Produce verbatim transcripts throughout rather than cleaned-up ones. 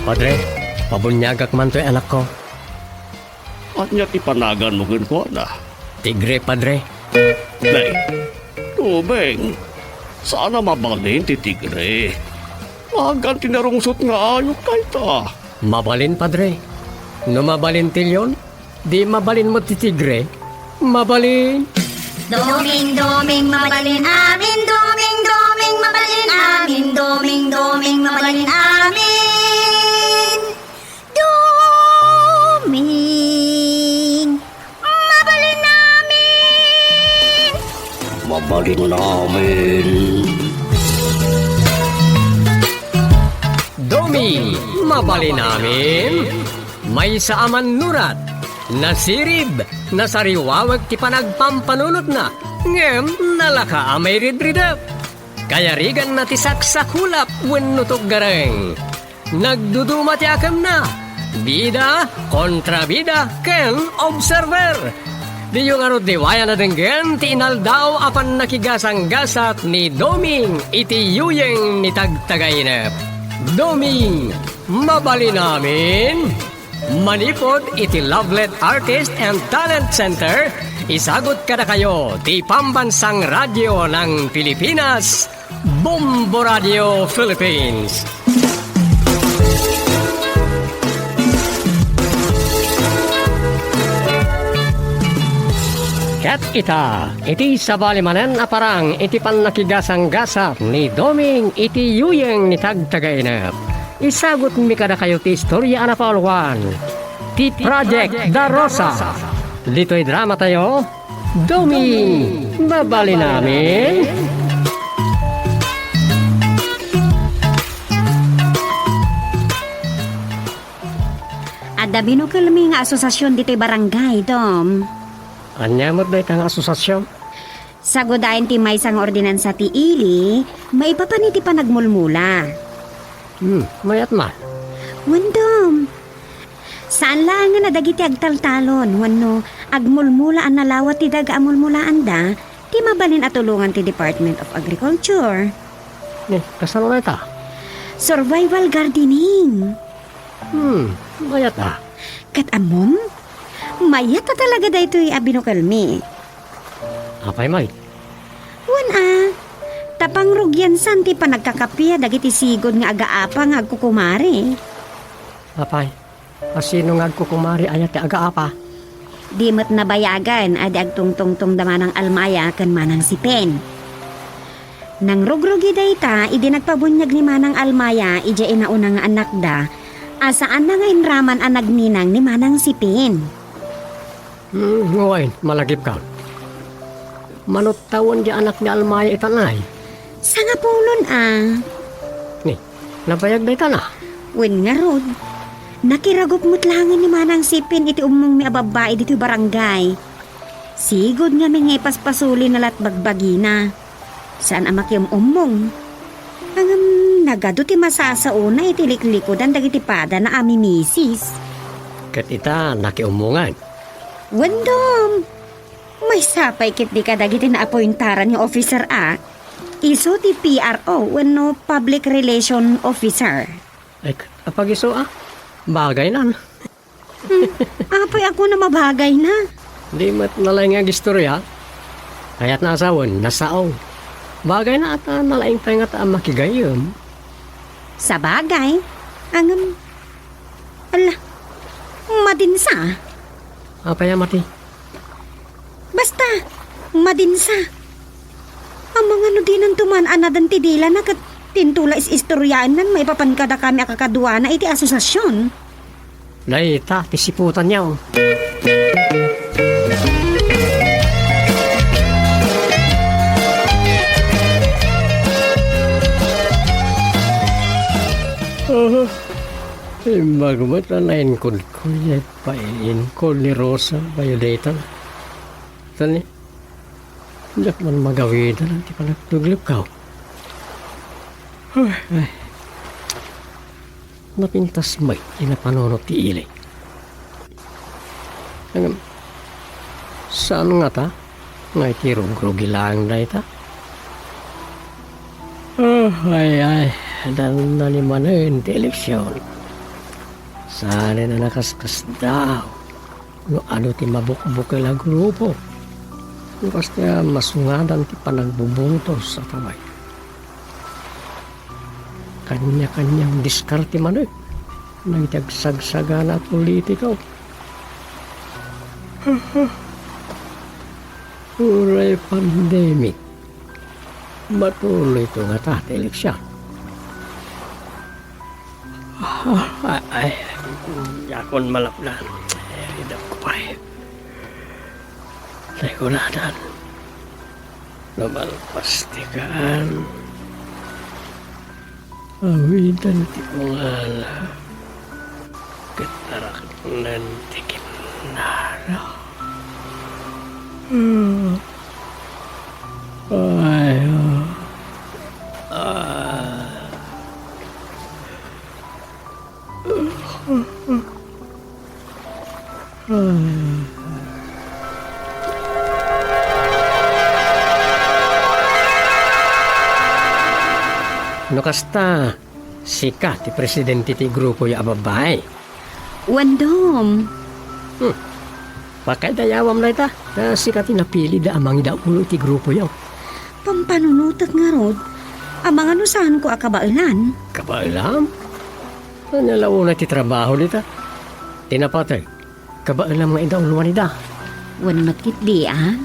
Padre, pabuniagak man toy anakko. Ania ti panaganmo kenkuana? Tigre, Padre. Nay, Doming, saan a mabalin ti tigre. Nagan ti narungsot nga ayup dayta. Mabalin, Padre. No mabalin ti leon, di mabalin met ti tigre. Mabalin. Doming, doming, mabalin amin. Doming, doming, mabalin amin. Doming, doming, mabalin amin. Doming, mabalin amin. Mabalin amin. Doming, mabalin amin. Maysa a mannurat, nasirib, nasariwawek ti panagpampanunotna, ngem nalaka a mairidridep. Kayariganna ti saksakulap wenno tuggareng. Nagduduma ti akemna. Bida, kontrabida, ken observer. Diyo ngarud liwayan a denggen ti inaldaw a pannakigasanggasat ni Doming iti yuyeng ni Tagtagainep. Doming, mabalin amin. Manipud iti Lovelet Artist and Talent Center, isagut kadakayo ti Pambansang Radyo ng Pilipinas, Bombo Radio Philippines. Ket ita, iti sabali manen a parang iti pannakigasanggasat ni Doming iti yuyeng ni Tagtagainep. Isagutmi kadakayo ti istoria a napauluan ti Project Da Rosa. Ditoy dramatayo, Doming, mabalin amin. Adda binukelmi nga asosiasion ditoy barangay, Dom. Ania met dayta nga asosiasion? Sagudayen ti maysa nga ordinansa ti ili, maipapan iti panagmulmula. Hmm, mayat man. Wen, Dom. Saan laengen a dagiti agtaltalon wenno agmulmula a nalawat ti daga a mulmulaanda ti mabalin a tulongan ti Department of Agriculture. Ni, kasano dayta? Survival gardening. Hmm, mayat a. Ket ammom? Mayat a talaga daytoy a binukelmi. Apay met? Wen a, ta pangrugiansan ti panagkakappia dagiti sigud nga agaapa nga agkukumari. Apay, a sino nga agkukumari aya ti agaapa? Di met nabayagen a di agtungtungtong da Manang Almaya ken Manang Sipin. Nangrugrugi dayta idi nagpabuniag ni Manang Almaya idiay inauna nga anakda a saanna nga inraman a nagninang ni Manang Sipin. Hmm, wen, malagipka. Mano tawen ti anak ni Almaya ita, Nay? Sangapulon a. Ni, nabayag dayta na? Wen ngarud, nakiragup met laengen ni Manang Sipin iti ummongmi a babbai ditoy barangay. Sigud ngamin nga ipaspasulina la ti bagbagina. Saan a makium-ummong. Ngem nagadu ti masasaona iti liklikudan dagiti padana a mimisis. Ket ita, nakiummongan. Wen, Dom, maysa pay ketdi kadagiti naapointaran nga officer a, isu ti P R O wenno Public Relation Officer. Ay, apagiso a, bagaynan. Hmm, apay a kuna mabagayna? Di met nalaing nga agistorya. Kayatna a sawen, nasao. Bagayna a ta nalaing pay ngata a makigayyem. Sabagay, ngem, ala, madinsa. Apay a mati? Basta, madinsa. Amangan no dinan tuman a nadan ti dilana ket dinto la is-istoryaennan maipapan kadakami a kakaduana iti asosiasion. Dayta ti siputanyo. Aha. Imbag met a nainkodko, ya painkod ni Rosa, bayo dayta. Tani, diak man magawidan ti panagtuglepko. Ay. Napintas met ti napanunot ti ili. Ngem, saan ngata nga iti rugrugi laeng dayta? Ah, ay, ay. Dandan ni manen ti eleksion. Saan a nakaskasdaaw no adu ti mabukbukel a grupo. No kasta, masungadan ti panagbubutos a tabay. Kanya-kanyang diskarte manen dagiti agsagsagana a politiko. Uray pandemic, matuloyto ngata ti eleksion. Ah, ay, ay, diakon malapdan. Ay, ridapko pay. Naguradan. Lumalpas ti kaan. Awidan ti ungala. Ket araknen ti kinnara. Ay, ah. No kasta, sika ti presidente ti grupoyo a babbai? Wen, Dom. Hmm. Pakaidayawam dayta, ta sika ti napilida a mangidaulo iti grupoyo. Pampanunotek ngarud, amangan no saanko a kabaelan. Kabaelam? Ania la unay ti trabaho dita? Ti napateg, kabaelam nga idauloan ida. Wen met ketdi, a?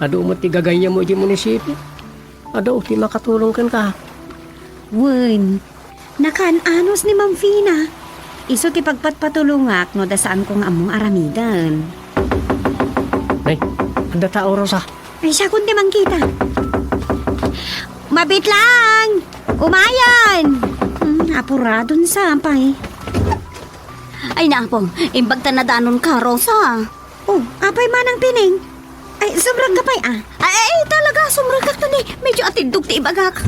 Adu met ti gagayyemmo iti munisipio. Adu ti makatulong kenka. Wen, nakaan-anos ni Ma'am Fina. Isu ti pagpatpatulongak no da saanko nga ammo nga aramiden. Nay, adda tao, Rosa. Ay, siakon ti mangkita. Mabit lang! Umayon! Hmm, apuradon sa, apay. Ay, naapong, imbag ta nadanonka, Rosa. Oh, apay manang Pineng? Ay, sumrekka pay, a. Ay, ay, talaga, sumrekka ta ni. Medyo atiddog ti ibagak.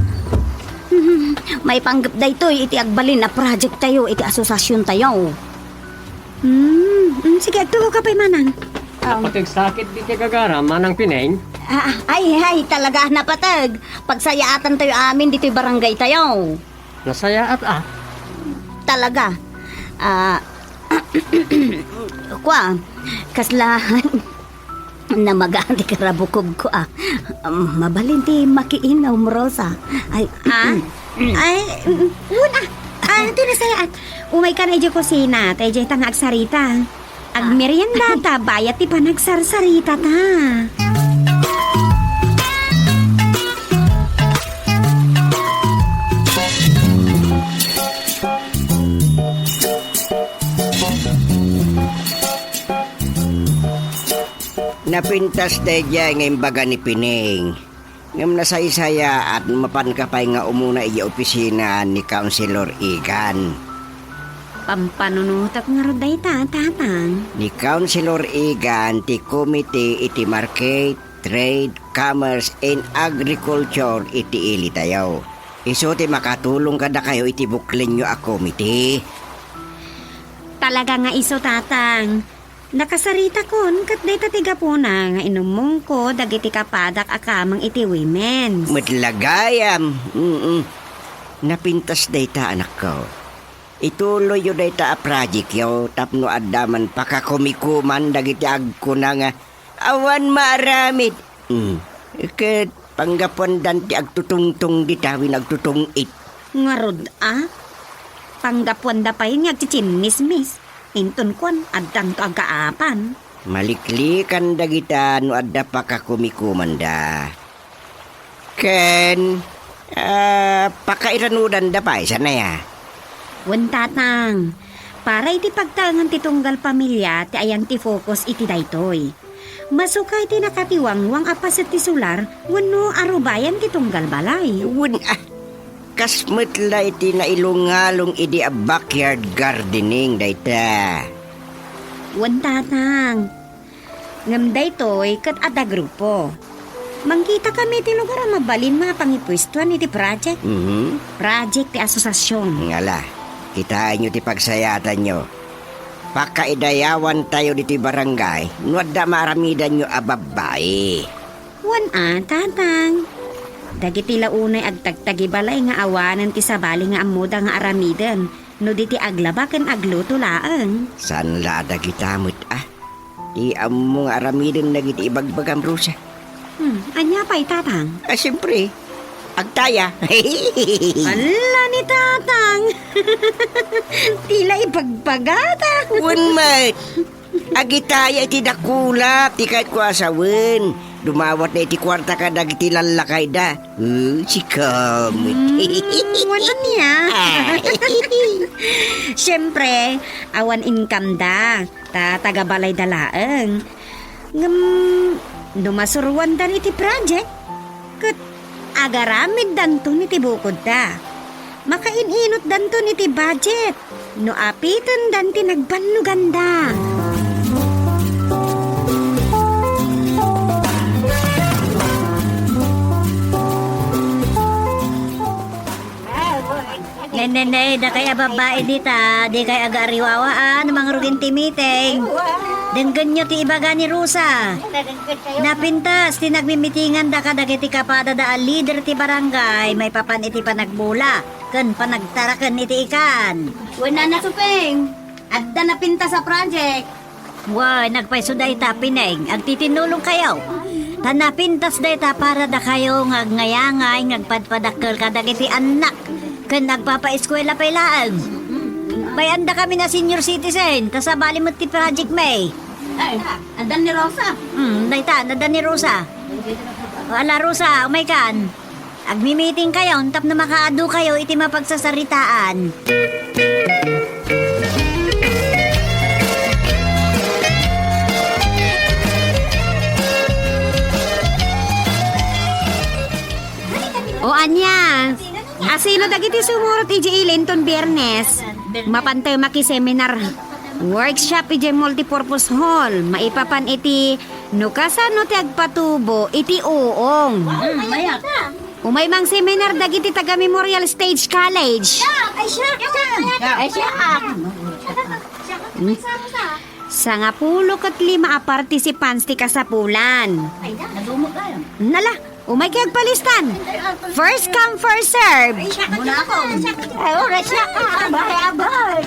Hmm, maipanggep daytoy iti agbalin a project tayo iti asosiasion tayo. Hmm, hmm, sige, agtuloka pay manang. Napateg sakit ditoy gagara, manang Pineng? Ah, ay, ay, talaga, napateg. Pagsayaatan tayo amin ditoy barangay tayo. Nasayaat, a. Talaga. Ah, kua, kasla, namagaan ti karabukobko, a. Mabalin ti makiinom, Rosa. Ay. A? Ay, mm, wen, a. A, ti nasayaat. Umayka na idiay kusina, ta idiay ta nga agsarita. Agmerienda ta bayat ti panagsarsaritata. Napintas daydiay nga imbaga ni Pineng. Ngem nasaysayaat no mapanka pay nga umuna idiay opisina ni Councilor Igan. Pampanunotak ngarud dayta, Tatang. Ni Councilor Igan ti komite iti Market, Trade, Commerce, and Agriculture iti ilitayo. Isu ti makatulong kadakayo iti buklenyo a komite. Talaga nga isu, Tatang. Nakasaritakon ket dayta ti gapuna nga inummongko dagiti kapadak a kameng iti women's. Met la gayam. Mm-mm. Napintas dayta, anakko. Ituloyyo dayta a projectyo tapno adda man pakakumikuman dagiti agkuna nga awan maaramid. Mm. Ket panggapuandan ti agtutungtong dita wenno agtutong-it. Ngarud a? Panggapuanda pay nga agtsitsinmismis. Inton kuan, addanto agkaapan. Maliklikan dagita no adda pakakumikumanda. Ken, ah, pakairanudanda pay, saan aya? Wen, Tatang. Para iti pagtaengan ti tunggal pamilia ti ayan ti focus iti daytoy. Masukay ti nakatiwangwang a paset ti solar wenno arubayan ti tunggal balay. Wen, ah, kas met la iti nailungalong idi a backyard gardening dayta. Wen, Tatang. Ngem daytoy ket adda grupo. Mangkitakami iti lugar a mabalin nga pangipuestoan iti project. Mhm. Project ti asosiasion. Ngala, kitaenyo ti pagsayaatanyo. Pakaidayawantayo ditoy barangay no adda maaramidanyo a babbai. Wen a, Tatang. Dagiti la unay agtagtagibalay nga awanen ti sabali nga ammoda nga aramiden, no di ti aglaba ken agluto laeng. Saan la a dagita met a? Ti ammo nga aramiden dagiti ibagbagam, Rosa. Hmm, ania pay, Tatang? Ah, siyempre. Agtaya. Ala ni Tatang! Ti la ibagbagata. Wen met. Agitaya iti dakula, ti kayatko a sawen. Dumawatna iti kuarta kadagiti lallakayda. Uh, sika met. Hmm, wen ania? Ay. Siyempre, awan income da. Ta tagabalayda laeng. Ngem no masuroandan iti project, ket agaramiddanton iti bukodda. Makain-inutdanton iti budget no apitendan ti nagbannoganda. Neneney, dakay a babbai dita, dikay agaariwawaan, mangrugin ti meeting. Denggenyo ti ibaga ni Rosa. Napintas ti nagmimitinganda kadagiti kapadada a lider ti barangay maipapan iti panagmula ken panagtaraken iti ikan. Wen a, Supeng, adda napintas a project. Wen, agpayso dayta, Pineng, agtitinulongkayo. Ta napintas dayta para dakayo nga agngayaangay nga agpadpadakkel kadagiti annak ken agpapaeskuela pay laeng. Bay-andakamin a senior citizen, ta sabali met ti project mi. Ay, addan ni Rosa. Hmm, dayta, addan ni Rosa. O, ala, Rosa, umaykan. Agmi-meetingkayon tapno makaadukayo iti mapagsasaritaan. O ania? Asino dagiti sumurot idiay ili inton Biernes? Mapantayo makiseminar. Workshop idiay multipurpose hall, maipapan iti no kasano ti agpatubo iti uong. Hmm, mayak. Umay mangseminar dagiti taga Memorial Stage College. Ay, siya! Ay, siya! Sangapulo ket lima a participants ti kasapulan. Ay, nadumog kayo. Nala, Umay kay agpalistan. First come, first serve. Muna ako. Ay, oras siya. Abay, abay.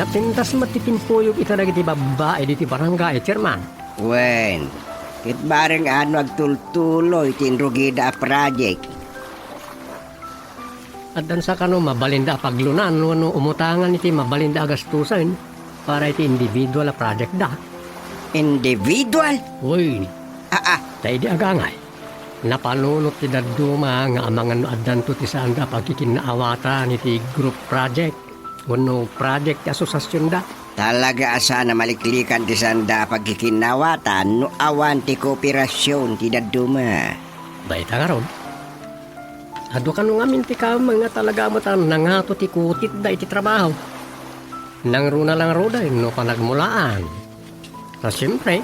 Napintas met ti timpuyog ita dagiti babbai diti barangay, Chairman. Wen, ket bareng a no agtultuloy ti inrugida a project. Addan sa kano mabalinda a paglunan wenno umutangan iti mabalinda a gastusen para iti individual a project da. Individual? Wen. Aa. Ta idi agangay, napanunot ti dadduma nga amangan no addanto ti saanda a pagkikinnaawatan iti group project wenno project ti asosasionda. Talaga a saan a maliklikan ti saanda a pagkikinnaawatan no awan ti kooperasion ti dadduma. Dayta ngarud, Adu kano ngamin ti kameng nga talaga met a nangato ti kutitda iti trabaho. Nangruna la ngaruden no panagmulaan. Ta siempre,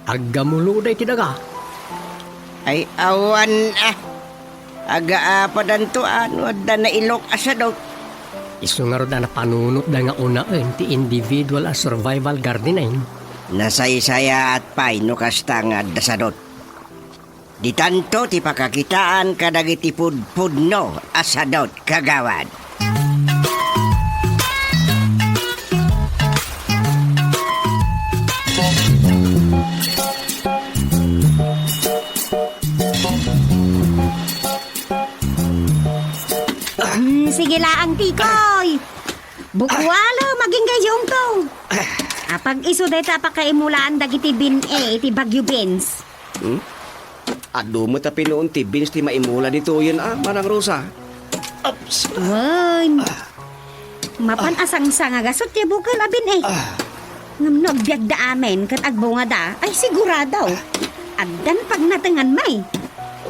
aggamuloda iti daga. Ay, awan a. Agaapadanto a no adda nailok a sadot. Isu ngarud a napanunotda nga unaen ti individual a survival gardening. Nasaysayaat pay no kasta nga adda sadot. Ditanto ti pakakitaan kadagiti pudpudno a sadot, kagawad. Hmm, sige laang, Tikoy. Bukwalo, maging gayong to. Apag isu dayta a pakaimulaan dagiti bin-e iti Baguio Beans. Hmm? Adu met a pinuon ti beans ti maimula ditoyen a, Manang Rosa. Ups. Wen. Mapan a sangsanga gasut ti bukel a bin-e. Ah. Ngem no agbiagda amin ket agbungada, ay sigurado. Addan pagnatengan, may.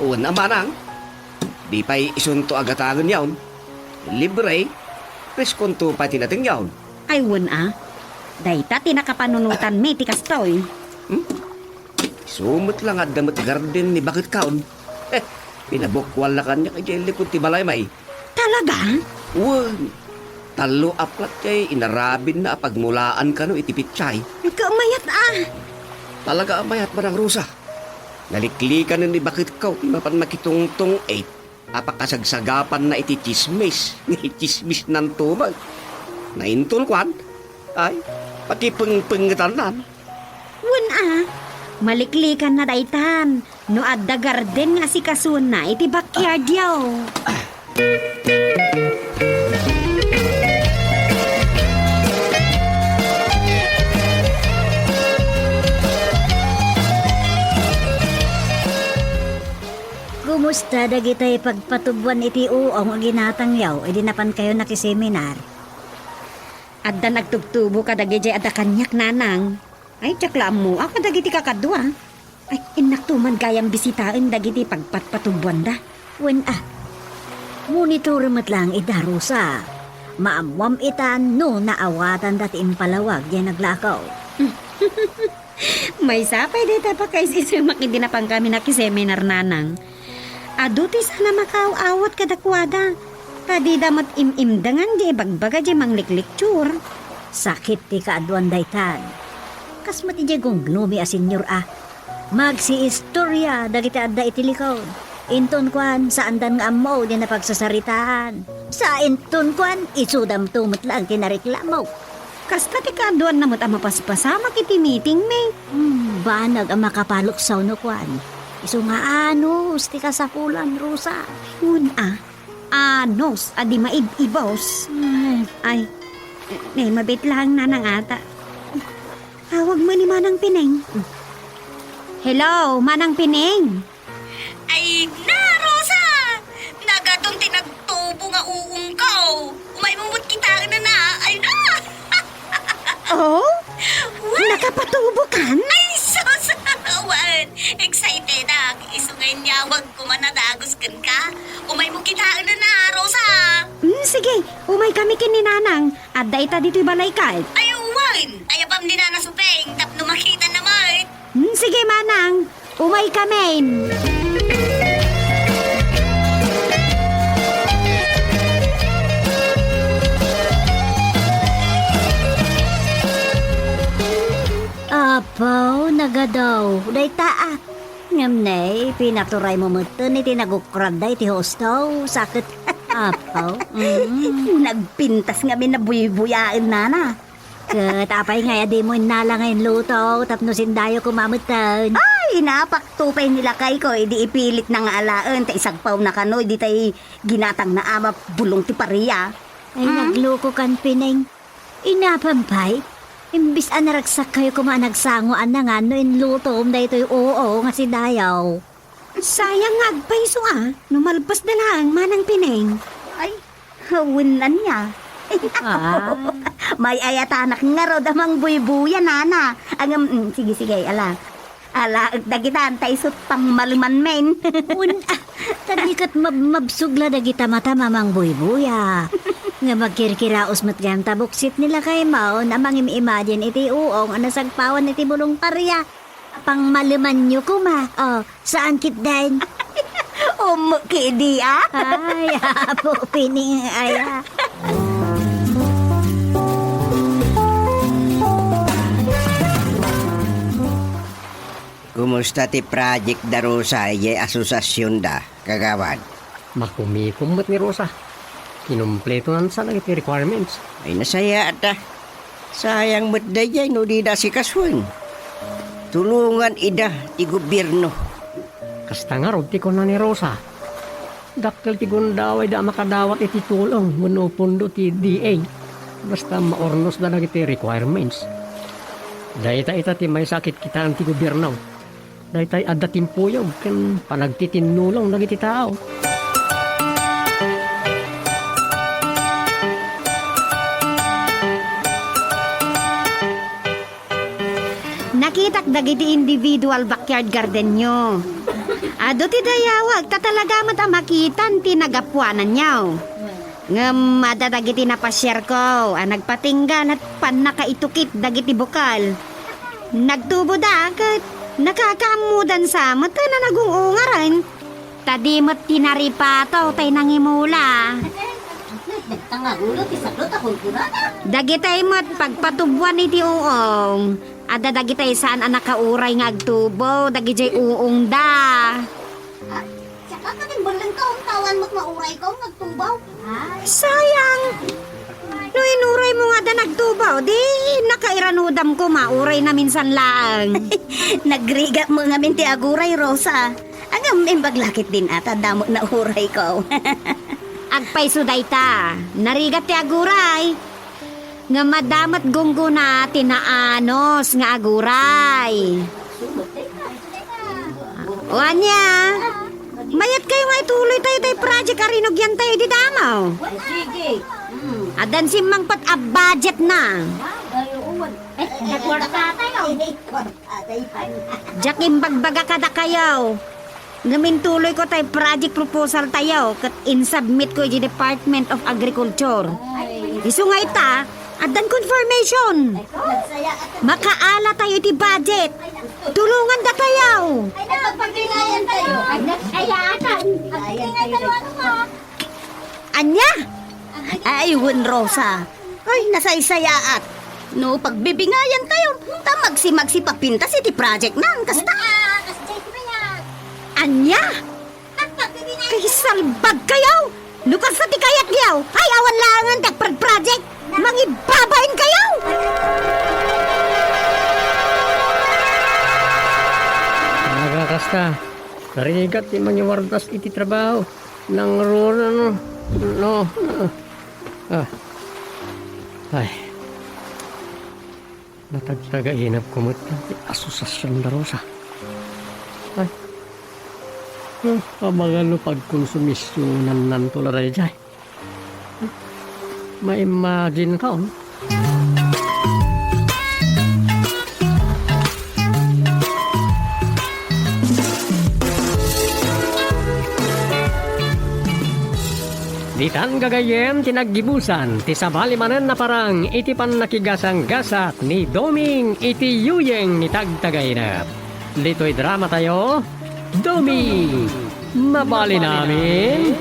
Wen a, Manang. Di pay isunto a gatagen yaon. Libre, preskonto pay ti nateng yaon. Ay, wen a. Dayta ti nakapanunotanmi ti kastoy. Hmm? Isu met la nga adda met garden ni baketkaon. Eh, pinabukwal la kaniak idiay likod ti balay, may. Talaga? Wen. Tallo a plat ti inarabidna a pagmulaan kano iti petsay. Kamayat a! Talaga a mayat, Manang Rosa. Naliklikan ni baketko ti mapan makitungtong-it a pakasagsagapanna iti tsismis. Tsismisnan tumag. Nainton kuan, ay, pakipengpengetannan. Wen a, maliklikanna daytan no adda garden nga asikasuenna iti backyard-yo. Kumusta dagiti pagpatubwan iti uong a ginatangyo idi napankayo nakiseminar? Adda nagtubtubo kadagiti adda kaniak, nanang. Ay, diak la ammo a kadagiti kakadua. Ay, innakto man gayam bisitaen dagiti pagpatpatubwanda. Wen a, monitor met laeng ida, Rosa. Maammoam itan no naawatanda ti impalawag diay naglakaw. Maysa pay dayta pakaisisemak idi napankami nakiseminar, nanang. Adu ti sana makaaw-awat kadakuada, ta dida met im-imdengan diay ibagbaga diay manglikliktur. Sakit ti kaaduan daytan. Kas met idiay gungglumi a senior a. Magsiistoria dagiti adda iti likod. Inton kuan, saandan nga ammo diay napagsasaritaan. Sa inton kuan, isudamto met laeng ti nareklamo. Kasta ti kaaduanna met a mapaspasamak iti meeting, mi. Hmm, banag a makapaluksaw no kuan. Isu nga anus ti kasapulan, Rosa. Wen a, anus a di maib-ibus. Hmm. Ay, ne, mabit laeng, nanang, ata. Awag mo ni Manang Pineng. Hello, Manang Pineng. Ay na, Rosa! Nagaton ti nagtubo nga uongko. Umaymo met kitaen na. Ay na! Oh? What? Nakapatubo kan? Ay, sus! Wen, excited ak. Isu nga inyawag ko man a dagus kenka. Umaymo kitaen na, Rosa! Hmm, sige, umay kami ken ni Nanang. Adda ita ditoy balay kay. Ay, wen! Ayabam ni Nana Supeng tapno makita na met. Hmm, sige, Manang. Umay kamin. Apo, nagadaw. Dayta a. Ngem ne, pinaturaymo metten iti nagukradda iti husto. Sakit. Apo. Mm. Nagpintas ngamin a buybuyaen, Nana. Ket apay ngay a dimo innala nga inluto tapno sindayo koma metten? Ay, inapakto pay ni lakayko idi ipilitna nga alaen ta isagpawna kano ditoy ginatangna a mabulong ti paria. Ay, mm, nagluko kan Pineng. Inapam pay, imbis a naragsakkayo koma a nagsangoan na nga no inlutom daytoy uong a sindayo. Sayang nga agpayso a, no malpasda laeng, Manang Pineng. Ay, wen ania. Ah. May-ayatanak ngarud a mangbuybuya, Nana. Ngem, mm, sige, sige, ala. Alaek dagitan, ta isut' pangmalemanmin. Wen, ah, ta di ket mab-, mabsog la dagita mata a mangbuybuya. Nga magkirkiraos met gayam ta buksit ni lakaymo a mangim-imagine iti uong a nasagpawan iti bulong paria. Pangmalemanyo koma. Oh, saan ketdin? Ummo kidi, ah? Ay, Apo Pineng, aya. Kumusta ti project da Rosa idiay asosasionda, Kagawad? Makumikom met ni Rosa. Kinumpletonansa dagiti requirements. Ay, nasayaat a. Sayang met daydiay no dida asikasuen. Tulongan ida ti gobierno. Kasta ngarud ti kuna ni Rosa. Dakkel ti gundawayda a makadawat iti tulong wenno pundo ti D A. Basta maurnosda dagiti requirements. Dayta ita ti maysa a kitkitaen ti gobierno. Daytay adda timpuyog ken panagtitinnulong dagiti tao. Nakitak dagiti individual backyard gardenyo. Adu ti dayawag ta talaga met a makitan ti nagapuananyo. Ngem adda dagiti napasiarko a nagpatinggal ket pannakaitukit dagiti bukel. Nagtuboda ket nakakaammodansa met a nagung-ungaren. Ta di met tinaripato tay nangimula. Nangagulo ti sablot a kunkunada. Dagitay met pagpatuboan iti uong. Adda dagitay saan a nakauray nga agtubo, dagidiay uongda. Ah, saka ka din, belleng ka, um, tawan met mauray ka, um, nagtubaw. Ay. Sayang! No inuraymo nga adda nagtubaw, di nakairanudam ko, mauray na minsan laeng. Nagrigat mo ngamin ti aguray, Rosa. Agam, imbag lakit din ata, damo nauray ko. Agpayso dayta, narigat ti aguray. Nga madama met gunggona ti naanus nga aguray. O ania? Mayat kayo nga ituloy tayo tay project a rinugian tayo di damaw. Sige. Mm. Addan simmangpet a budget na. Ay, oo, wag. Eh, nagwarta tayo. Diak imbagbaga kadakayo. Ngem intuloy ko tay project proposal tayo ket insubmit ko iti Department of Agriculture. Isu nga ita, addan confirmation. Makaala tayo iti budget. Tulongan datayo. Ay, nagpagbigayan tayo. Ay, nagkayaan. Pagbigayan tayo, ano ka? Ania? Ay, wen, Rosa. Ay, nasaysayaat. No pagbibingayan tayo, ta magsi-magsi papintas iti project nan, kasta. Ania? Kaisalbag kayo! No kasta ti kayat niyo, ay awan laengen ti agproject! Mangibabain kayo! Talaga kasta, narigat ti mangiwardas iti trabaho. Nangruna, no? No. Ah. Ay. Natagtagainep ko met ti asosiasion da Rosa. Ay. Hmm, amangan no pagkonsumisionannanto la daydiay. Ma-imagine ka, oh. Ditan gagayyem ti naggibusan ti sabali manen a parang iti pannakigasanggasat ni Doming iti yuyeng ni Tagtagainep. Ditoy dramatayo, Doming, Mabalin Amin.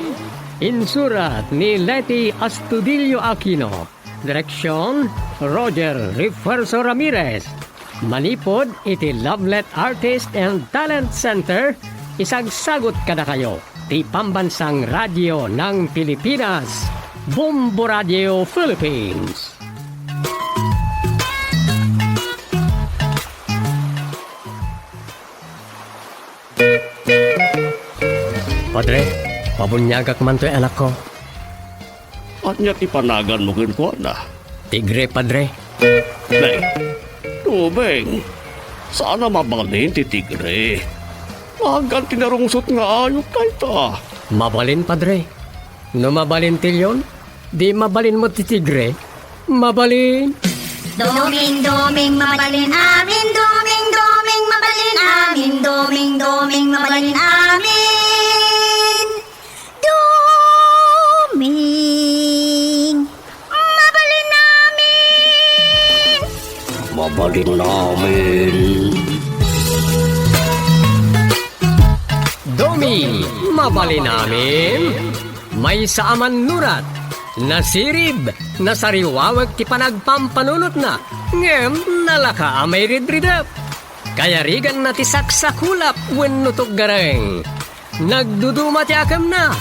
Insurat ni Leti Astudillo Aquino. Direksyon, Roger Refuerzo Ramirez. Manipud iti Lovelet Artist and Talent Center, isagsagut kadakayo ti Pambansang Radyo ng Pilipinas, Bombo Radio Philippines. Padre, pabuniagak man toy anakko. Ania ti panaganmo kenkuana? Tigre, Padre. Nay, Doming, saan a mabalin ti tigre. Nagan ti narungsot nga ayup dayta. Mabalin, Padre. No mabalin ti leon, di mabalin met ti tigre. Mabalin. Doming, Doming, mabalin amin. Doming, Doming, mabalin amin. Doming, Doming, mabalin amin. Doming, mabalin amin. Mabalin amin. Doming, mabalin amin. Maysa a mannurat, nasirib, nasariwawek ti panagpampanunotna, ngem nalaka a mairidridep. Kayariganna ti saksakulap wenno tuggareng. Nagduduma ti akemna.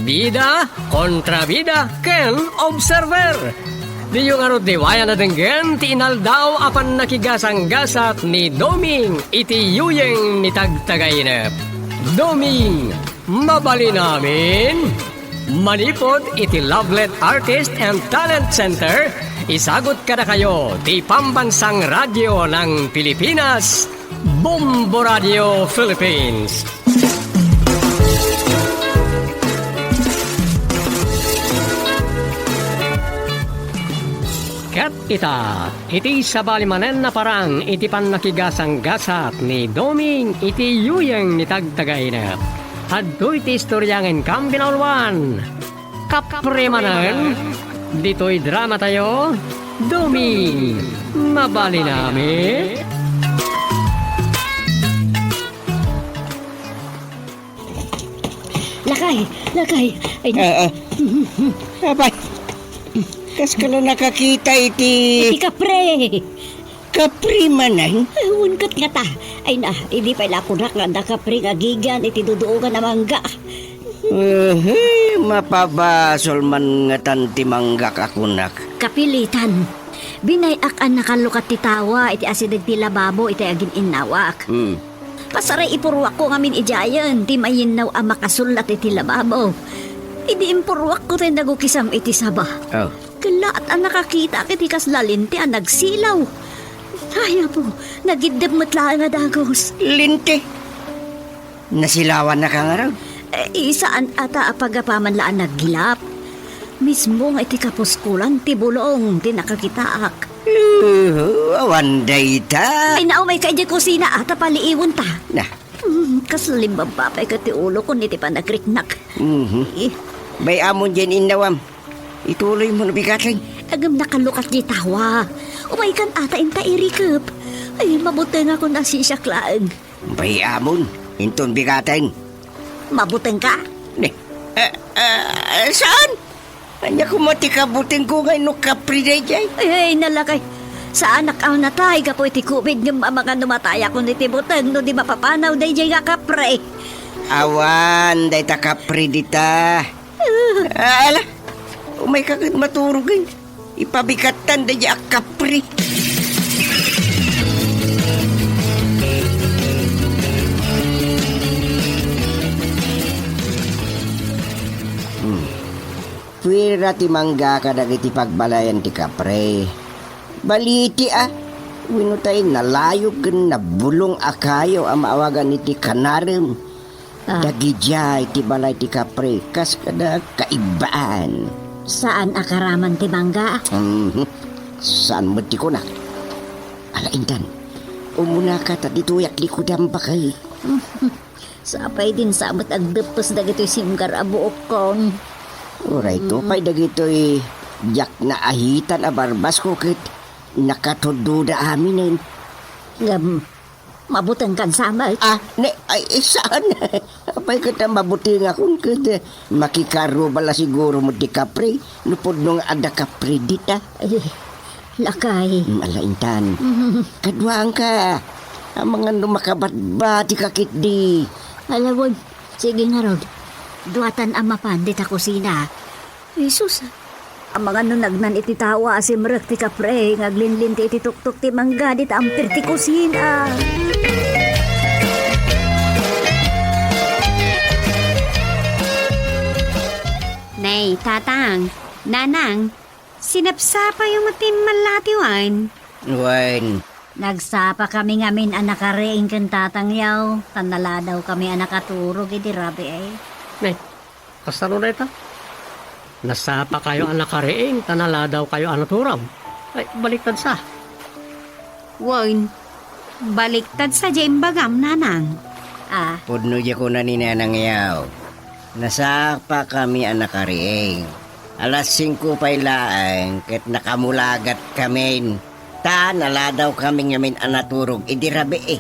Bida, kontrabida, ken observer. Diyo ngarud liwayan a denggen ti inaldaw a pannakigasanggasat ni Doming iti yuyeng ni Tagtagainep. Doming, mabalin amin. Manipud iti Lovelet Artist and Talent Center, isagut kadakayo ti Pambansang Radyo ng Pilipinas, Bombo Radio Philippines. Ket ita, iti sabali manen a parang iti pannakigasanggasat ni Doming iti yuyeng ni Tagtagainep. Adtoy ti istorya nga inkam binauluan. Kapre manen, ditoy dramatayo, Doming, mabalin amin. Lakay, lakay. Ay, ah, ah. Apay. Kaskala nakakita iti Iti kapre. Kapri manen? Ay, wen ket ngata. Ay na, idi pay la kunak nga adda kapri nga agigan iti duduogan a mangga. Ehe, mapabasol man ngatan ti manggak a kunak. Kapilitan. Binay-ak a nakalukat ti tawa iti asideg ti lababo iti agin-innawak. Hmm. Pasaray ipurruakko ngamin idiayen ti mayinnaw a makasullat iti lababo. Idi impurruakko tay nagukisam iti saba. Oh. Kellaat a nakakitak iti kasla lente a nagsilaw. Ay, apo, nagiddep met laeng a dagus. Lente? Nasilawannak ngarud? Eh, saan ata a pagapaman la a naggilap. Mismo nga iti kapuskolan ti bulong ti nakakitaak. Uh, awan dayta. Ay, naumay ka idiay kusina, ata paliiwenta. Na. Hmm, kas limbaba pay ket ti ulokon iti panagriknak. Mhm. Eh. Bay-amon diay innawam. Ituloy mo no bigateng. Agem nakalukat diay tawa. Umaykan ata inta irikep. Ay, mabutengakon a sisiak laeng. Bay-amon, inton bigateng. Mabutengka? Ne, eh, eh, saan? Ania koma ti kabutengko nga inno kapri daydiay? Ay, ay, nalakay. Saanak a natay gapu iti covid ngem amangan no matayakon iti buteng no di mapapanaw daydiay nga kapri. Awan, dayta kapri dita. Ah, ala, umayka ket maturogen. Ipabikattan daydiay a kapri. Hmm. Puera ti mangga kadagiti pagbalayan ti kapri. Baliti a, wenno tay nalayog ken nabulong a kayo a maawagan iti kanarem. Ah. Dagidiay ti balay ti kapri, kas kada kaibbaan. Saan a karaman ti mangga? Mhm. Saan met ti kunak? Ala, intan. Umunaka ta ditoyak likudam, bakay. Sapay din sa met agdeppes dagitoy simgar a buokkon. Uray to pay dagitoy diak naahitan a barbasko ket nakatuddoda aminen. Ngem, mabutengkan sa met? Ah, ne, ay, saan? Apay ket a mabutengakon ket, eh, makikarubal a siguro met ti kapri, no pudno nga adda kapri dita. Ay, lakay. Mm, ala intan. Mhm. Kaduaanka. Amangan no makabatbatika ketdi. Ala wen, sige ngarud. Duatan a mapan dita kusina. Jesus, amangan no nagnan iti tawa a simrek ti kapre nga aglinlinti iti tuktok ti mangga dita ampir ti kusina. Nay, Tatang, Nanang, sinapsapayo met ti mallatiwan? Wen. Nagsapakami ngamin a nakariing ken tatangyo, ta naladawkami a nakaturog idi rabii. Nay, Kasano dayta? Nasapakayo a nakariing, ta naladawkayo a naturog. Ay, baliktad sa. Wen, baliktad sa diay imbagam, Nanang. Ah. Pudno diay kuna ni Nanang Yaw. Nasapakami a nakariing. Alas singko pay laeng ket nakamulagatkamin. Ta naladawkami ngamin a naturog idi rabii.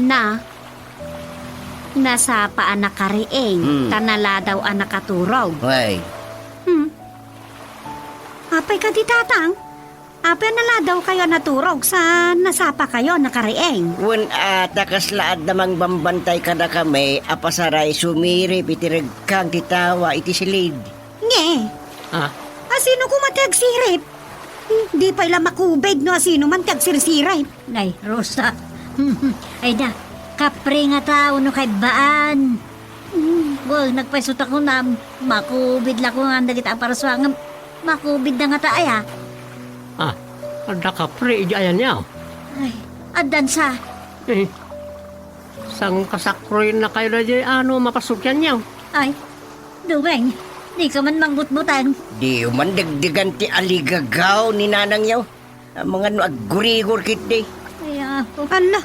Na, nasapa a nakariing, Hmm. ta naladaw a nakaturog. Wen. Hmm. Apay kadi, Tatang? Apay a naladawkayo a naturog sa nasapakayo a nakariing? Wen a, ta kasla adda mangbambantay kadakami a pasaray sumirip iti regkang ti tawa iti silid. Nge. Ah? Asino koma ti agsirip? Di pay la makubid no asino man ti agsirsirip. Nay, Rosa. Ay da, kapre ngata wenno kaibbaan. Wen, nagpayso ta kunam, makubid la ko nga dagiti aparsuangem. Makubid da ngata aya. Ah, adda kapre idi ayanyo? Ay, addan sa. Eh, sangkasakroyennakayo daydiay a no mapasukyanyo. Ay, Dumeng, dika man mangbutbuteng. Diyo man degdegan ti aligagaw ni nanangyo. Amangan no aggurigor ketdi. Ay, ah, hala.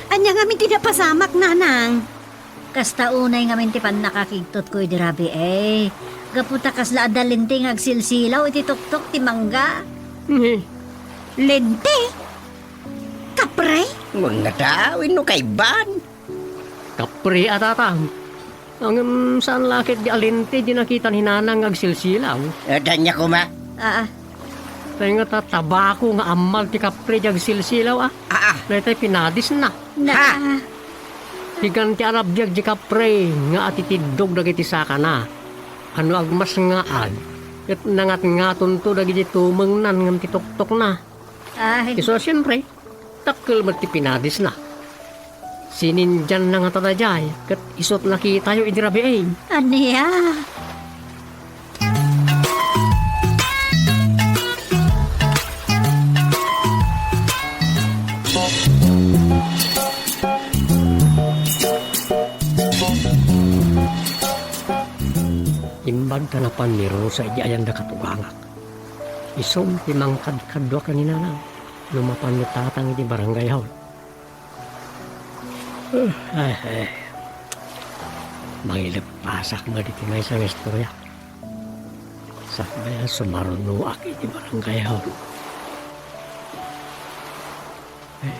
Ania ngamin ti napasamak, Nanang? Kasta unay ngamin ti pannakakigtotko idi rabii. Gapu ta kasla adda lente nga agsilsilaw iti tuktok ti mangga. Ni? Lente? Kapre? Nguna ta, wenno kaibbaan? Kapre a, Tatang. Ngem saan la ket di alente di nakita ni Nanang nga agsilsilaw? Eh, danya koma. Aa. Tay nga ta, tabako nga ammal ti kapre di agsilsilaw, ah. Aa. Daytay pinadisna. Na. Ha? Pigan ti arabbiag di kapre nga atitiddog dagiti sakana. Ano agmasngaad, ket nangatngatonto dagiti tumengnan ngem ti toktokna. Ay. Isu a siempre, dakkel met ti pinadisna. Sinindianna ngata daydiay, ket isu ti nakitayo idi rabii. Ania? Imbag ta napan ni Rosa idi ayanda katugangak. Isum ti mangkadkaduak ni Nanang no mapan ni Tatang iti barangay hall. Ay, ay. Mangileppasak met iti maysa nga istorya. Sakbay a sumarunoak iti barangay hall. Ay.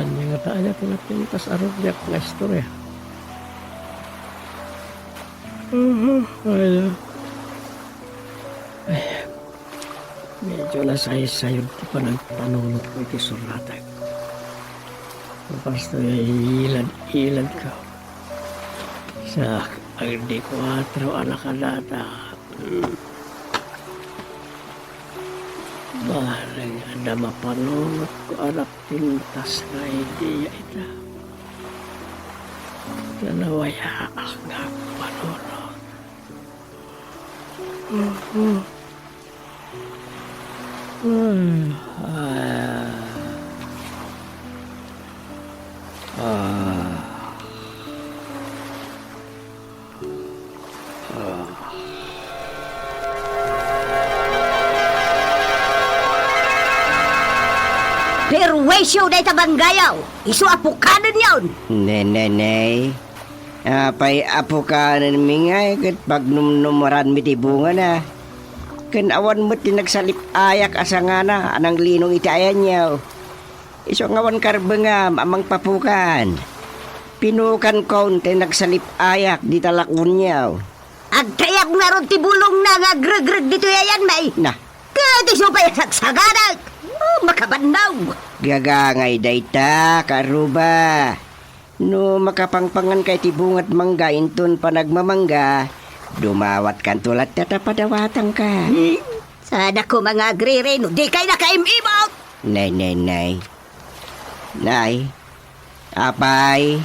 Ania ngata aya ti napintas a rugiak nga istorya? Mhm, ay. Ay. Medyo nasaysayod ti panagpanunotko iti suratek. Basta ilad-iladko. Sa agdi kuatro a nakadata. Hmm. Bareng adda mapanunotko a napintas nga idea ita. Nanawayaak nga agpanunot. Perwisyo dayta manggayaw! Isu a pukanenyon! Neneney. Apay a pukanenmi ngay ket pagnumnumoranmi ti bungana? Ken awan met ti nagsalip-ayak a sangana a nanglinong iti ayanyo. Isu nga awan karbengam a mangpapukan. Pinukankon ti nagsalip-ayak dita lakonyo. Agtayab ngarud ti bulongna nga agregreg ditoy ayanmi. Na. Ket isu pay a sagsaganak. Oh, makabannog. Gagangay dayta, karuba. No makapangpanganka iti bungad mangga inton panagmamangga, dumawatkanto latta ta padawatanka. Hmm? Saanak koma nga agriri no dikay nakaim-imot. Nay, nay, nay. Nay, apay,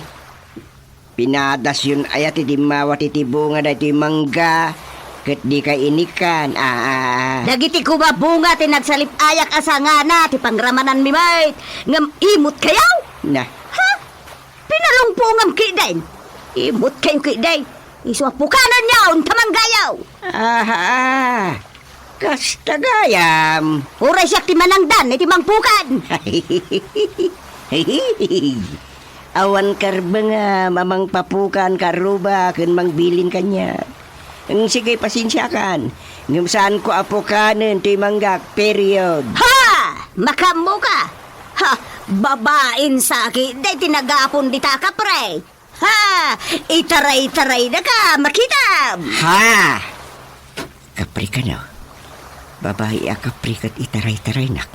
pinadasyon aya ti dimmawat iti bunga daytoy mangga, ket dikay inikkan. Ah, ah, ah. Dagiti koma bunga ti nagsalip-ayak a sangana ti pangramananmi met, ngem imotkayo? Na. Ha? Pinalungpongam ketdin. Imotkayo ketdi. Isu a pukanenyo, unta manggayo. Aha, ah. Kasta gayam. Uray siak ti manangdan iti mangpukan. Awan karbengam a mangpapukan, karuba, ken mangbilin kaniak. Sige, pasensiakan. Ngem saanko a pukanen toy manggak, period. Ha! Makaammoka! Ha! Babain sakit, dayta nagapon dita kapre. Ha! Itaray-taraynaka, makitam! Ha! Kapre kano? Babai a kapre ket itaray-taraynak.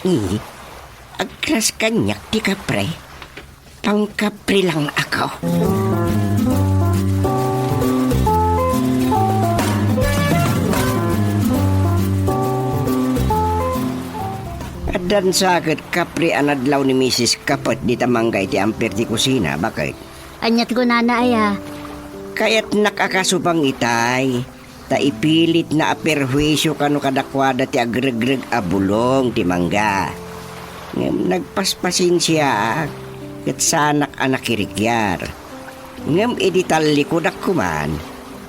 Ni, agkras kaniak ti kapre. Pangkapre lang ako. Addan sa ket kapre a nadlaw ni Misis Kapet dita mangga iti amper ti kusina, baket? Ania ti kunana aya? Kayatnak a kasubang itay, ta ipilitna a perhuisio kano kadakuada ti agregreg a bulong ti mangga. Ngem nagpaspasensiaak, ket saanak a nakirikiar. Ngem idi tallikudak koman,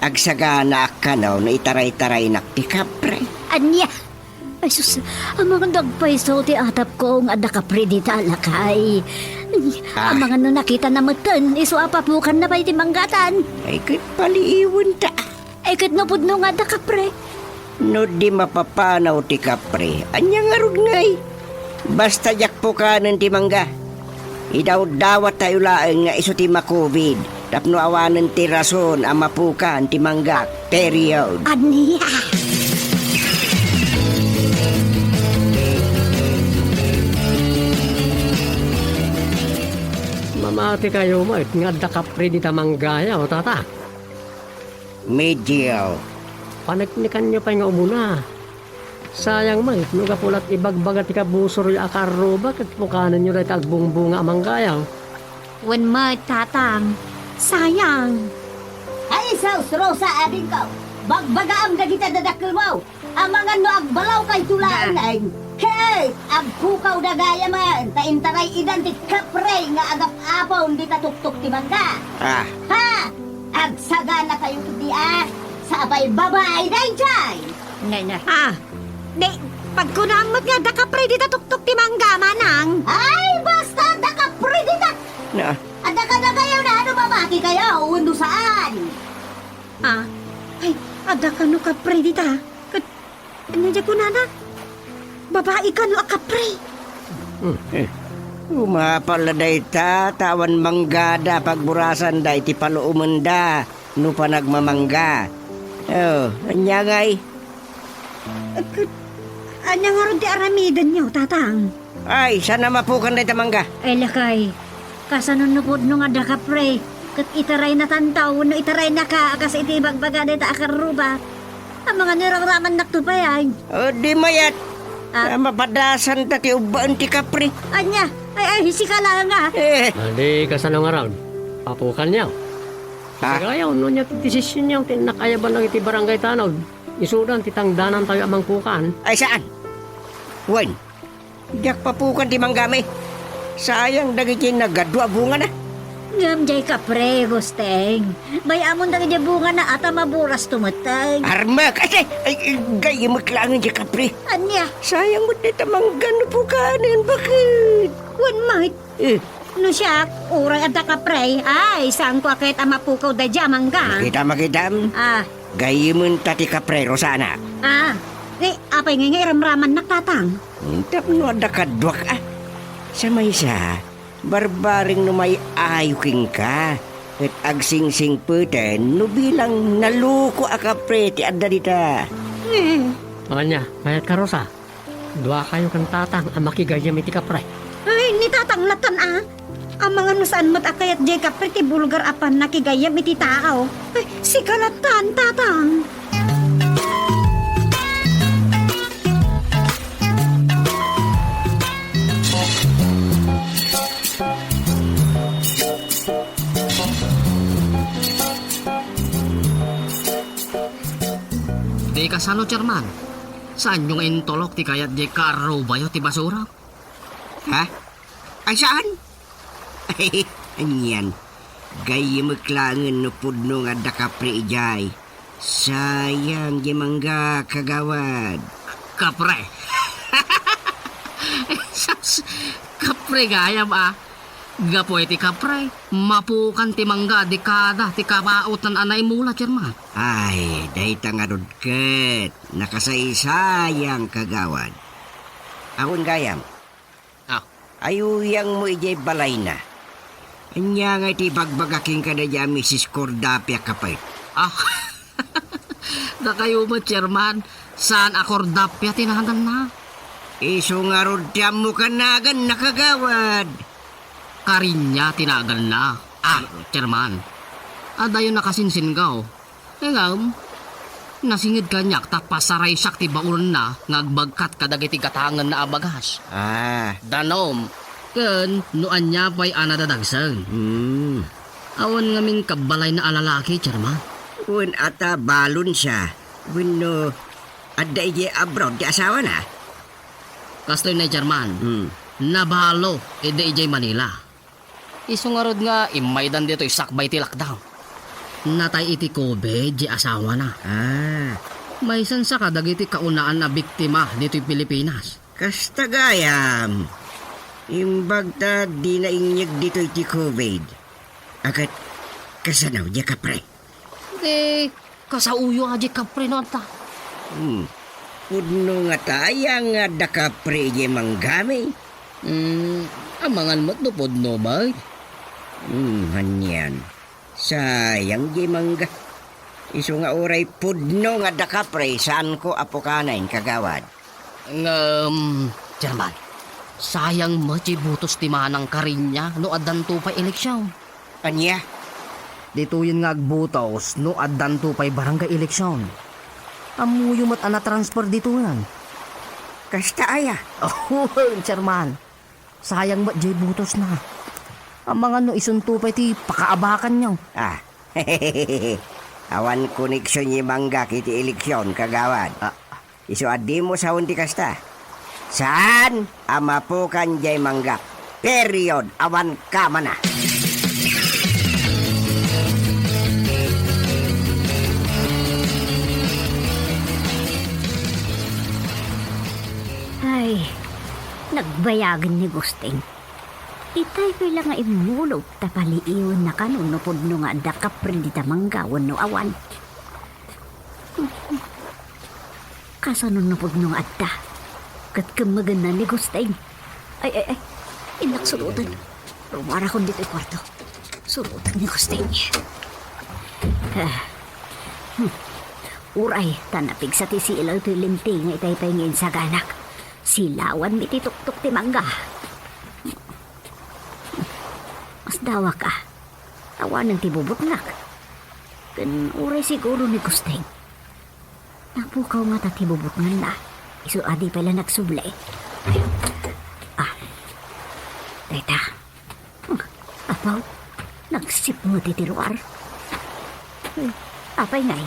agsaganaak kano no itaray-taraynak ti kapre. Ania? Ay sus, amangan no agpayso ti atapko nga adda kapre dita a lakay. Ah. Amangan no nakitana metten, isu a papukanna pay ti manggatan. Ay, ket paliiwenta. Ay, ket no pudno nga adda kapre. No di mapapanaw ti kapre, ania ngarud ngay? Basta diak pukanen ti mangga. Idawdawat tayo laeng nga isu ti makuvid. Tapno awanen ti rason a mapukan ti manggak. Period. Ania? Mamati kayo met nga adda kapre dita manggayaw, tata. Medyo. Paneknekanyo pay nga umuna. Sayang met, no gapu la't ibagbaga ti kabusoryo a karruba ket pukanenyo dayta agbungbunga a manggayaw. Wen met, tatang. Sayang. Ay, sus, Rosa, adingko. Bagbagaam dagiti dadakkelmo. Amangan no agbalaw kay tulaen. Ket agpukawda gayamen, ta intaray idan ti kapre nga agap-apon dita tuktok ti mangga. Ah. Ha! Agsagana tayo iti, ah, sapay babae daydiay. Nay, nay. Ah, di, pagkunam met nga adda kapre dita tuktok ti mangga, manang. Ay, basta adda kapre dita. Na. Adda kadagayaw na ano mamati kayo, wenno saan? Ah, ay, adda kano kapre dita? Ket, ania diay kunana? Babae kano a kapre? Hmm, eh. Umapal la dayta, ta awan manggada, pagburasanda iti paluomenda. No panagmamangga. Oh, ania ngay? Ket, ania ngarud ti aramidenyo, tatang? Ay, saan a mapukan dayta mangga? Ay, lakay. Kasano no pudno nga adda kapre? Ket itaraynatan taw, wenno itaraynaka, a kas iti ibagbaga dayta a karruba. Amangan no iramramannak to pay, ay. Oh, di mayat. Ah. Ah, mapadasanta ti ubbaen ti kapre. Ania? Ay, ay, sika la nga. Eh. Adi, kasano ngarud? Papukanyo? Ha? Sagayaw, no nia ti desisionyo, ti innak ayaban dagiti barangay tanod. Isudan ti tangdanantayo a mangpukan. Ay, saan? Wen, diak papukan ti manggami. Sayang dagiti nagadua a bungana. Ngem diay kapre, Gusteng. Bay-amon dagiti bungana a ta maburasto met. Armek! Ay, ay, ay, gayyemek laengen diay kapre. Ania? Sayang met dayta mangga no pukanen, baket? Wen met. Eh. No siak, uray adda kapre, ay, saanko a ket a mapukaw daydiay a mangga. Makita, makitam? Ah. Gayyementa ti kapre, Rosana. Ah. Eh, apay ngay nga iramramannak, tatang? Hmm, tapno adda kaduak, ah. Sa maysa, barbareng no may-ayo kenka, ket agsingsingpeten no bilang naluko a kapre ti adda dita. Eh. Ania, mayat ka, Rosa? Duakayo ken tatang a makigayyem iti kapre. Ay, ni tatang latan a. Amangan no saan met a kayat diay kapre ti bulgar a pannakigayyem iti tao. Ay, sika latan, tatang. Di kasano, Chairman? Saanyo nga intulok ti kayat diay karrubayo ti basura? Ha? Ay, saan? Ay, anian. Gayyemek laengen no pudno nga adda kapre idiay. Sayang diay mangga, kagawad. Kapre? Sus, kapre gayam, ah. Gapu iti kapre, mapukan ti mangga a dekada ti kabaotan a naimula, Chairman. Ay, dayta ngarud ket nakasaysayang, kagawad. Awan gayam. Ah. Ayuyangmo idiay balayna. Ania ngay ti ibagbaga kenka daydiay a Misis Cordapia, kapet? Ah. Dakayo met, Chairman. Saan a Cordapia ti naganna? Isu ngarud ti ammokan naganna, kagawad. Karinya ti naganna. Ah, Chairman. Adayo nakasinsingaw. Ngem, nasinged kaniak ta pasaraysiak ti baulna nga agbagkat kadagiti gatangenna a bagas. Ah. Danum, ken no ania pay a nadadagsen. Hmm. Awan ngamin kabbalayna a lalaki, Chairman. Wen ata balon siya. Wenno adda idiay abroad ti asawana? Kastoy na, Chairman. Hmm. Nabalo idi idiay Manila. Isu ngarud nga immaydan ditoy sakbay ti lockdown. Natay iti covid ti asawana. Ah. Maysan sa kadagiti kaunaan a biktima ditoy Pilipinas. Kasta gayam. Imbag ta dina inyeg ditoy ti covid. Akat kasano diay kapre? Di, kasaoyo a diay kapre no anta. Hmm. Pudno ngata aya nga adda kapre idiay manggami? Hmm, amangan met no pudno met. Hmm, anian. Sayang diay mangga. Isu nga uray pudno nga adda kapre, saanko a pukanen, kagawad. Ngem, Chairman, sayang met diay butos ti manang Kariña no addanto pay eleksion. Ania? Ditoyen nga agbutos no addanto pay barangay eleksion. Ammoyo met a natransfer ditoyen. Kasta aya? Wen, Chairman. Sayang met diay butosna. Amangan no isunto pay ti pakaabakanyo. Ah. Awan koneksion diay mangga iti eleksion, kagawad. Ah. Isu a dimo sawen ti kasta. Saan a mapukan diay mangga. Period. Awan kamana. Ay, nagbayagen ni Gusting. Itay pay la nga immulog ta paliiwenna kano no pudno nga adda kapre dita mangga wenno awan. Kasano no pudno nga adda? Ket kemmegenna ni Gusting. Ay, ay, ay. Innak suroten. Rumarakon ditoy kuarto. Surotek ni Gusting. Ah. Hmm. Uray, ta napigsa ti silaw toy lenti nga itay pay nga insaganak. Silawanmi ti tuktok ti mangga. Masdawak a. Awanen ti bubutngak. Ken uray siguro ni Gusting. Napukaw ngata ti bubutnganna. Isu a di pay la nagsubli. Ah. Dayta. Apaw, nagsipnget iti ruar. Hmm, apay ngay?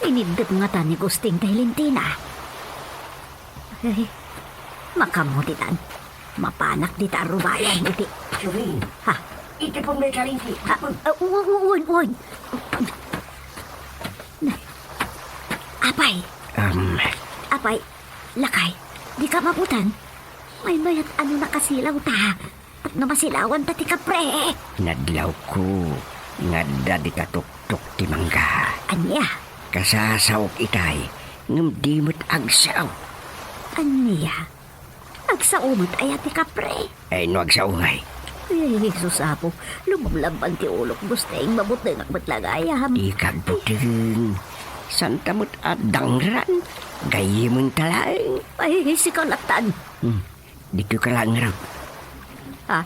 Iniddep ngata ni Gusting tay lentina. Ay, makamuditan. Mapanak dita a rubayan iti... Shuring. Ha? Iti pun may karinti. Ah, ah, uwan, uwan, uwan. Apay. Um. Apay, lakay, dika mabutan. Maymayat ano nakasilaw ta. Tapno masilawanta ti kapre. Nadlawko nga adda dita tuktok ti mangga. Ania? Kasasaok itay, ngem di met agsao. Ania? Agsao met aya ti kapre? Ay, no agsao ngay. Ay, Jesus, Apo, lumablaban ti ulok, Gusting, mabutengak met la gayam. Di kagbuteng. Santa met a dangran. Gayyementa laeng. Ay, sika latan. Hmm. Ditoy ka laeng ngarud. Ah,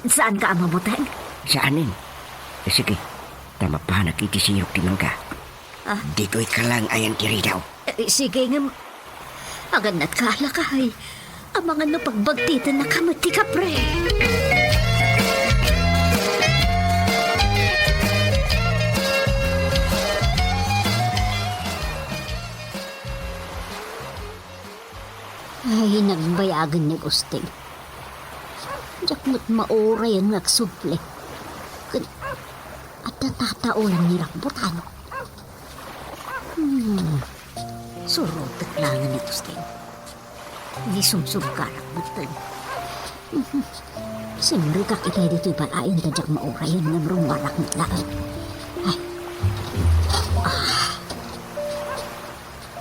saanka a mabuteng? Saanen. Eh, sige, ta mapanak iti sirok ti mangga. Ah. Ditoy ka laeng ayan ti ridaw. Eh, sige ngem, agannatka a lakay. Amangan no pagbagtitennaka met ti kapre. Ay, nagbayagen ni Gusting. Diak met maurayan nga agsubli. Ket adda tataolan ni Rambutan. Hmm. Surotek laeng ni Gusting. Di sumsumkarak metten. Simrekak itay ditoy balayen ta diak maurayan ngem rummuarak met laeng. Ay. Ah.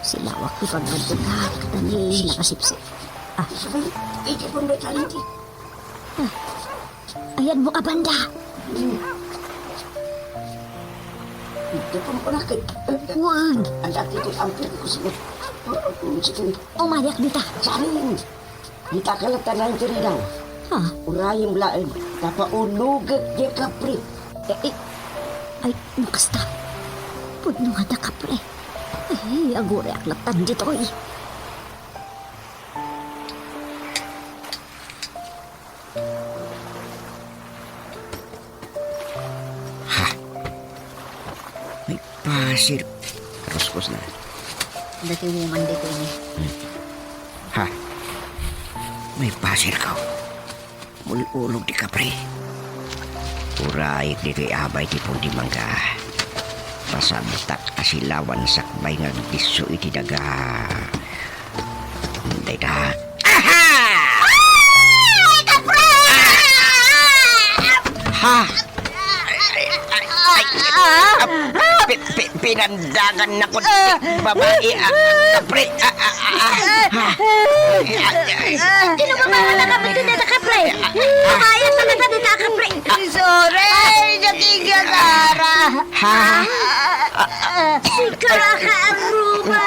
Silawak ti pagbaddekak, ta ni nakasipsip. Ah. Sabay, iti pun may karinti. Ah. Ayanmo a banda. Hmm. Iti pun ko na kay... Wen. Ang dati ko, ang pili ko sa... Sige. Umayak dita. Sarin. Dita ka latta laeng ti ridaw. Ha? Urayem laeng, ta paunogek diay kapre. Eh, eh. Ay, no kasta. Pudno nga adda kapre. Ay, aguriak lattan ditoy. Ha? May pasir. Karuskos na. Dati woman dito ini. Hmm. Ha? May pasir ka. Mul-ulog ti kapre. Urayek ditoy abay ti pun ti mangga. Pasabtak a silawan sakbay nga agdisso iti daga. Dayta. Aha! Ay, kapre! Ha? Ay, ay, ay, ay, ah, pi-, pi-, pinandagan na ko ti babae, ah, kapre, ah, ah, ah, ah. Ay, ay, ay. Kinumamawa na kami dita, kapre. Lumayas na kami dita, kapre. Sorry, dagiti Ha? Sika, kaaruba.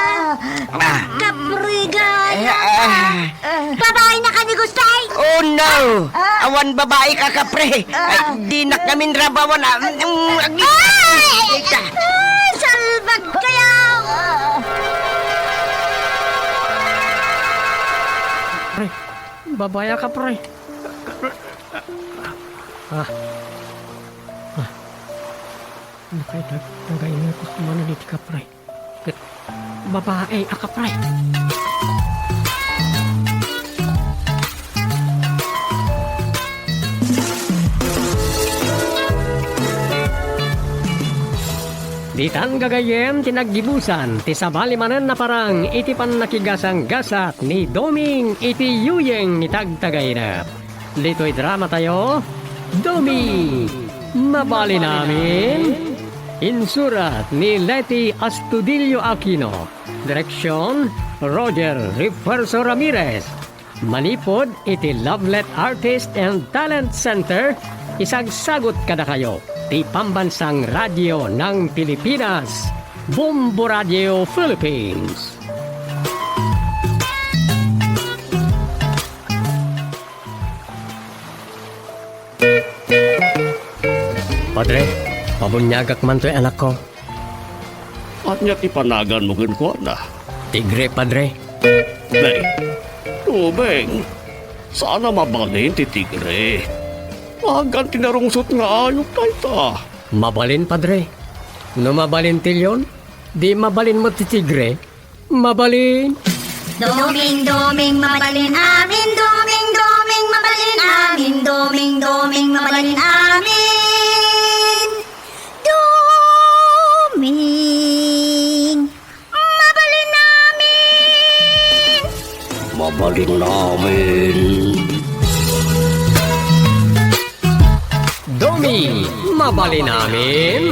Ah. Kaprigana. Ah. Babae na ka ni Gustay? Oh, no! Awan babae ka, kapre. Ay, di na kami rabawan, ah. Mm, agi-, Ay! Ay, salbag kayo! Pre, babae ka, pre. Ah. Ah. Nakaidag, nagainak ko manen iti kapre. Ket babae a kapre. Ditan gagayyem ti naggibusan ti sabali manen a parang iti pannakigasanggasat ni Doming iti yuyeng ni Tagtagainep. Ditoy dramatayo, Doming, Mabalin Amin. Insurat ni Leti Astudillo Aquino. Direksyon, Roger Refuerzo Ramirez. Manipud iti Lovelet Artist and Talent Center, isagsagut kadakayo ti Pambansang Radyo ng Pilipinas, Bombo Radio Philippines. Padre, pabuniagak man toy anakko. Ania ti panaganmo kenkuana? Tigre, Padre. Nay, Doming, saan a mabalin ti tigre. Agan ti narungsot nga ayup dayta. Mabalin, Padre. No mabalin ti leon, di mabalin met ti tigre. Mabalin. Doming, Doming, mabalin amin. Doming, Doming, mabalin amin. Doming, Doming, mabalin amin. Doming, mabalin amin. Mabalin amin. Doming, mabalin amin.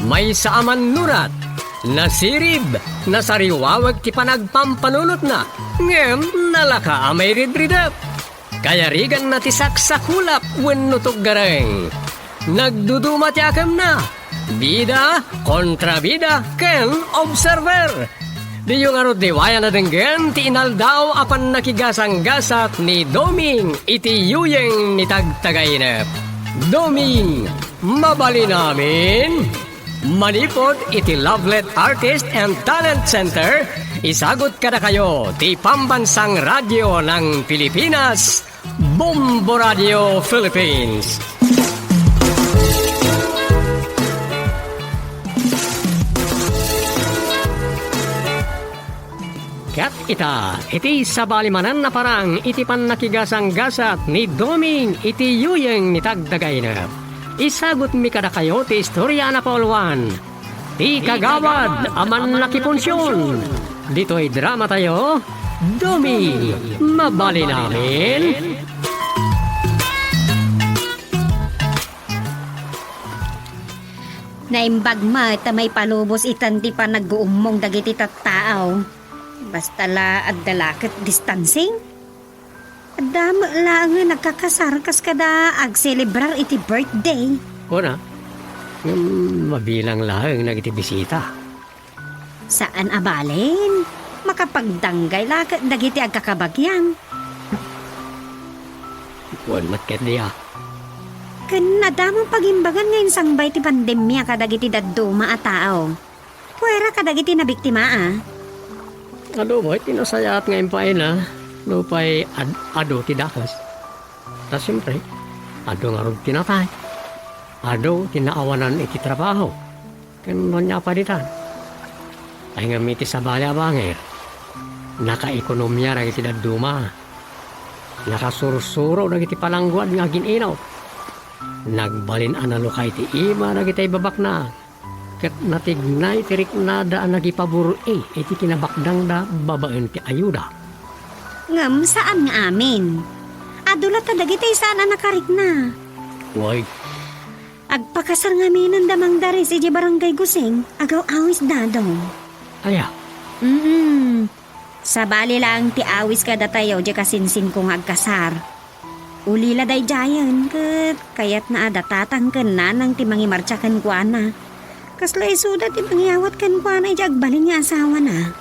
Maysa a mannurat, nasirib, nasariwawek ti panagpampanunotna, ngem nalaka a mairidridep. Kayariganna ti saksakulap wenno tuggareng. Nagduduma ti akemna. Bida, kontrabida, ken observer. Diyo ngarud liwayan a denggen ti inaldaw a pannakigasanggasat ni Doming iti yuyeng ni Tagtagainep. Doming, mabalin amin. Manipud iti Lovelet Artist and Talent Center, isagut kadakayo ti Pambansang Radyo ng Pilipinas, Bombo Radio Philippines. Ket ita, iti sabali manen a parang iti pannakigasanggasat ni Doming iti yuyeng ni Tagtagainep. Isagutmi kadakayo ti istoria a napauluan, ti Kagawad a Mannakipunsion. Ditoy dramatayo, Doming, mabalin amin. Naimbag met a maipalubos itan ti panagguummong dagiti tattao. Basta la adda la ket distancing. Adda met laeng nga nagkakasar kas kada agselebrar iti birthday. Kuna, ngem mabilang laeng dagiti bisita. Saan a balin, makapagdanggay la ket dagiti agkakabagian. Wen met ket dia. Ken adda met pagimbagan nga insangbay ti pandemia kadagiti dadduma a tao. Puera kadagiti nabiktima a. Adu met ti nasayaat nga impaayna, nupay ad-, adu ti dakes. Ta siempre, adu ngarud ti natay. Adu ti naawanan iti trabaho. Ken ania pay ditan? Ay ngem iti sabali a bangir, nakaekonomia dagiti dadduma. Nakasursuro dagiti palangguad nga agin-inop. Nagbalin a nalukay ti ima dagiti ibabaknang, ket natignay ti riknada a nagipabur-i iti kinabakdangda babaen ti ayuda. Ngem saan nga amin. Adu latta dagiti saan a nakarikna. Way. Agpakasar ngamin da Mang Daris idiay Barangay Gusing, agaw-awis Dadong. Aya? Mm. Sabali laeng ti awis kadatayo diay kasinsingko nga agkasar. Ulila daydiayen ket kayatna a da tatang ken nanang ti mangimartsa kenkuana. Kasla isuda ti mangyawat kenkuana idiay agbalin nga asawana.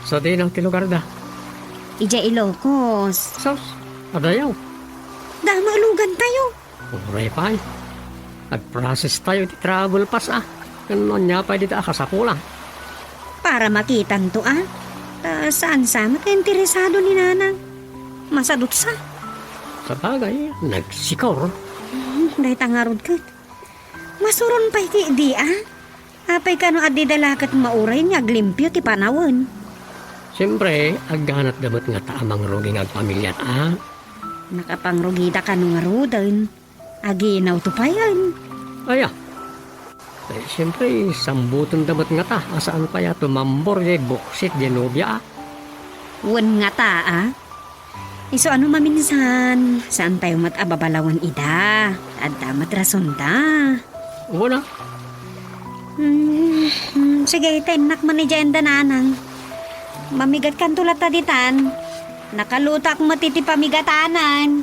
Sadino ti lugarda? Idiay Ilocos. Sus, adayo. Dama lugantayo. Uray pay. Ag-process tayo iti travel pass, a. Ken ania pay dita a kasapulan? Para makitanto, a. Ta saan sa met interesado ni Nanang. Masadutsa. Sabagay, nagsikor. Hmm, dayta ngarud ket. Masuron pay ti idi, a. Apay kano a dida la ket mauray nga aglimpio ti panawen? Siempre, agganatda met ngata a mangrugi nga agpamilian, a. Nakapangrugida kano ngaruden. Aginawto payen. Aya. Eh, siempre, sambutenda met ngata a saan pay a tumambor diay buksit diay nobia, a. Wen ngata, a. Isu a no maminsan, saantayo met a babalawen ida. Adda met rasonda. Wen a. Hmm, hmm, sige, tennak man idiay enda Nanang. Mamigatkanto latta ditan. Nakalutak met iti pamigatanan.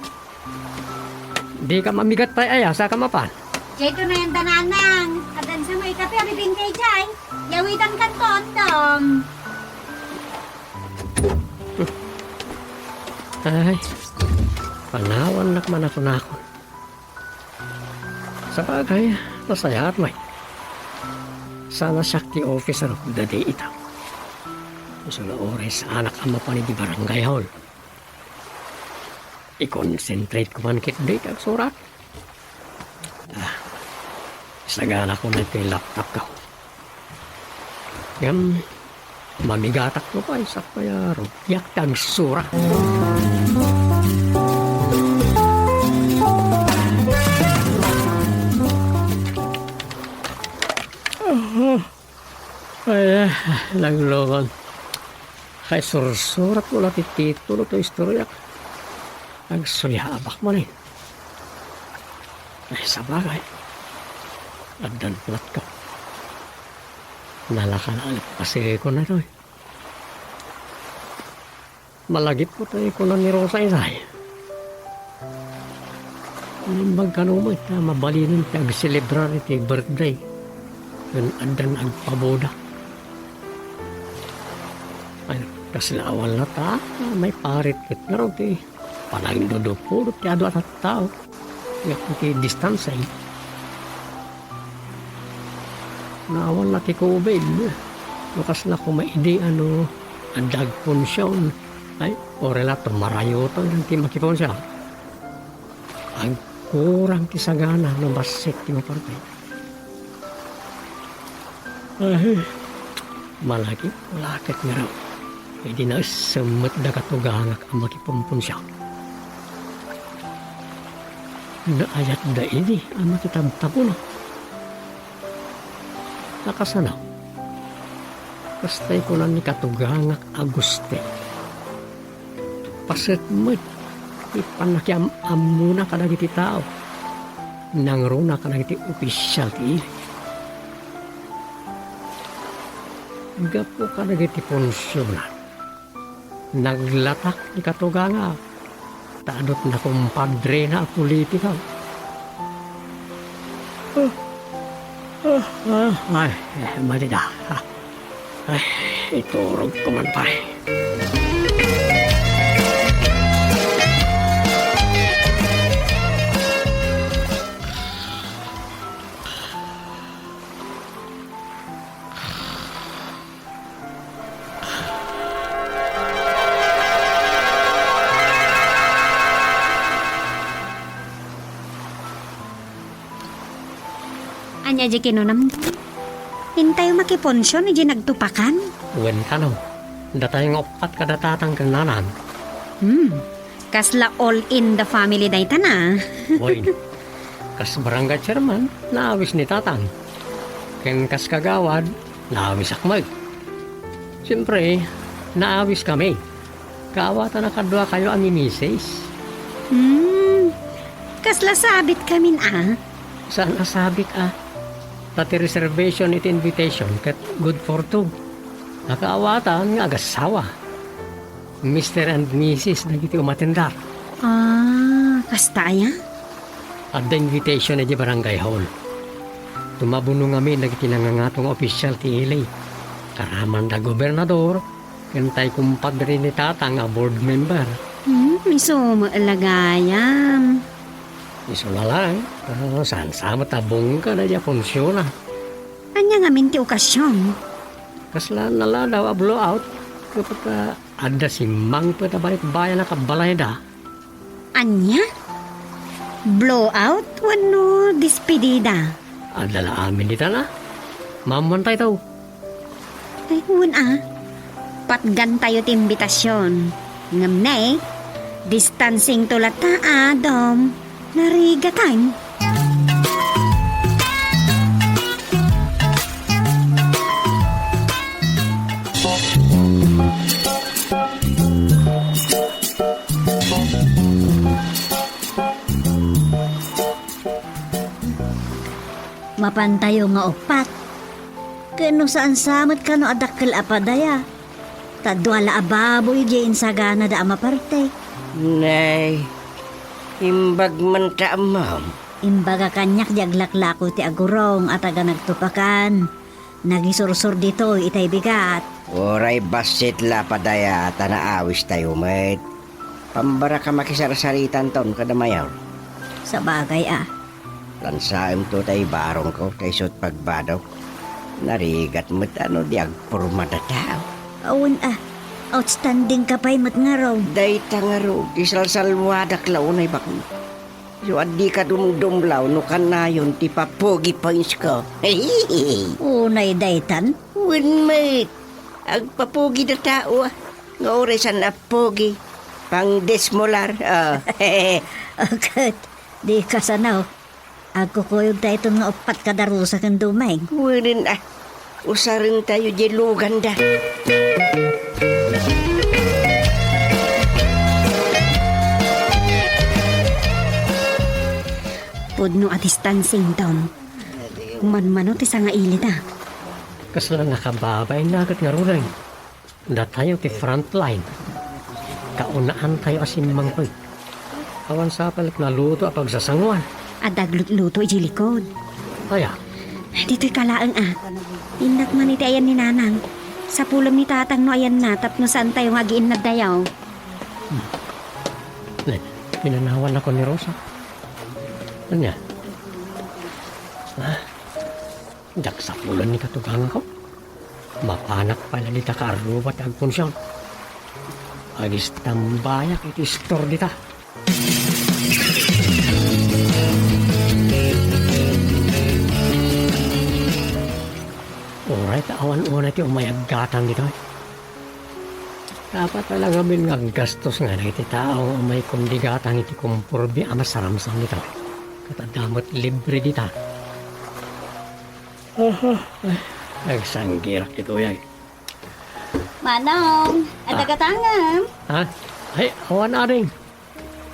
Dika mamigat pay aya, saka mapan. Diay to na yan, Nanang. Addan sa mo ikape, abibingkay diay. Yawitan kan tondong. Ay, panawannak man a kunakon. Sabagay, nasayaat met. Sana siak ti officer of the day ita. Isu la uray saanak a mapan iti barangay hall. I-concentrate ko man ketdi ti agsurat. Ah, isagana ko na iti laptop ko. Ngem, mamigatak no pay, sakbay a rugiak ti agsurat. Ay, ah, naglokon. Kay sursurat ko la ti titulo ti istoriak. Agsuyaabak manen. Ay, sabagay. Addan platko. Nalaka la, pasikon na ito, eh. Malagip ko tayo, kuna ni Rosa, isay. Naimbag kano met ta mabalinen ti agselebrar iti birthday ken addan agpaboda. Ay, kasla awan latta, maiparit ket ngarud ti panagdudupudot ti adu a tattao. Gapu ti distansay. Naawan la ti covid. No kasla koma idi a no adda agpunsion. Ay, uray la tumarayo to, yan ti makipunsion. Agkurang ti sagana no bassit ti maparpay. Ay, malagip, malagip nga raw. Idi naessem met da katugangak a makipumpunsiak. Naayat da idi a makitabtabona. Nakasano? Kastay kunan ni katugangak a Guste. Paset met ti pannakiam-ammona kadagiti tao. Nangruna kadagiti opisial ti ili. Gapu kadagiti punsiona, naglatak ni katugangak ta adut nakumpadrena a politiko. Ah, ah, ah, ay, eh, madi da. Ah, ay, iturog ko man pay. Ania di kinunam? Intayo makipunsion iti nagtupakan? Wen kano. Datay nga uppat kada tatang ken nanang. Hmm. Kasla all in the family dayta na. Wen. Kas barangay chairman, naawis ni tatang. Ken kas kagawad, naawisak met. Siempre, naawis kami. Kaawatan a kadua kayo a ni misis. Hmm, kasla sabit kamin a? Saan a sabit a? Ta ti reservation iti invitation ket good for two. Nakaawatan nga agassawa. Mister and Missus dagiti umatendar. Ah, kasta aya? Adda invitation iti barangay hall. Tumabuno ngamin dagiti nangangato nga official ti ili. Karamanda gobernador, ken tay kumpadre ni Tatang a board member. Hmm, isu met la gayam. Isu la lang, ah, saan sa met a bungka daydi a funsiona. Ania ngamin ti okasion? Kasla naladaw a blowout, ket, ah, adda simmangpet a balikbayan a kabalayda. Ania? Blowout wenno despedida? Adda la amin ditan a. Maammoantayto. Ay, wen a. Patgantayo ti imbitasion. Ngem ne, distancingto latta, Dom. Narigatan. Mapantayo nga uppat. Ken no saan sa met kano a dakkel a padaya, ta dua la a baboy diay insaganada a maparte. Nay, imbag man ta, ma'am. Imbaga kaniak di aglaklako ti agurong a taga nagtupakan. Nagisursor ditoy itay bigat. Uray bassit la a padaya ta naawistayo met. Pambaraka makisarsaritanton kada mayor. Sabagay a. Lansaemto tay barongko ta isut' pagbadok. Narigat met a no di agpormada tao. Awan a. Outstanding ka pay met ngarud. Dayta ngarud, isalsalwadak la unay bakmo. Isu a dika dumdumlaw no kanayon ti papogi pointsko. Unay daytan? Wen met. Agpapogida tao a. Nga uray saan a pogi. Pangdesmolar. Ah. O ket, di kasano. Agkukuyogta iton nga uppat kadarusa ken Dumeng. Wen a. Usarentayo diay luganda. Pudno a distancing, Dom. Manmano ti sangailida. Kasla nakababain naket ngaruden. Datayo ti frontline. Kaunaantayo a simmangpet. Awan sa pay met naluto a pagsasanguan. Adda aglutluto idiay likod. Aya? Ditoy ka laeng a. Innak man iti ayan ni Nanang. Sapulem ni Tatang no ayanna tapno saantayo nga agiinnadda. Hmm. Ne, pinanawannakon ni Rosa. Ania? Ah, diak sapulen ni katugangko. Mapanak pay la dita kaarruba ti agpunsion. Agistambayak iti istor dita. Uray ta awan unay ti umay aggatang ditoy. Dapat la ngamin nga aggastos nga dagiti tao nga umay kundi gatang iti kompormi a masaramsam ditoy. Ket adda met libre dita. Aha, ay, agsanggirak ditoy ay. Manong, adda gatangem? Ha? Ay, awan, ading.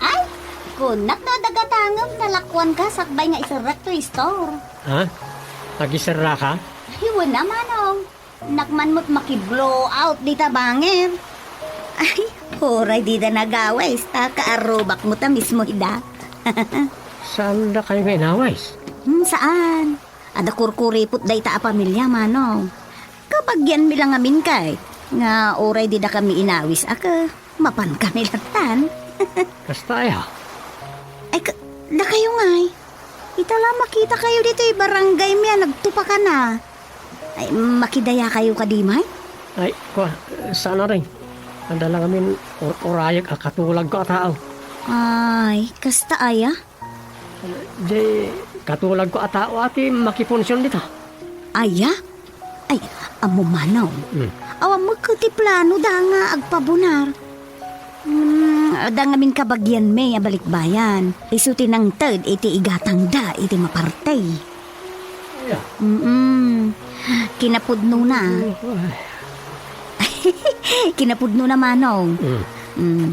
Ay, kunak no adda gatangem, nalakuanka sakbay nga iserrak toy istor. Ha? Agiserraka? Ay, wen a, Manong. Innak man met makiblow out dita banger. Ay, uray dida nagawis, ta kaarrubak met a mismo ida. Saandakayo nga inawis? Hmm, saan? Adda kurkuripot dayta a pamilia, Manong. Kabagianmi la ngamin kay, nga uray didakami inawis a ke, mapankami lattan. Kasta aya? Ay, ka-, dakayo ngay. Ita la makitakayo ditoy barangaymi a nagtupakan a. Ay, makidayakayo kadi, may? Ay, kua, saan a rin? Adda la ngamin ur-urayek a katulagko a tao. Ay, kasta aya? Di, katulagko a tao a ti makipunsion dita. Aya? Ay, ammo, Manong. Hmm. Awan met ket ti planoda nga agpabunar. Hmm, adda ngamin kabagianmi a balikbayan. Isu ti nangted iti igatangda iti maparti. Aya? Mm-mm. Kinapudnona. Ay. Kinapudnona, Manong. Hmm. Mm.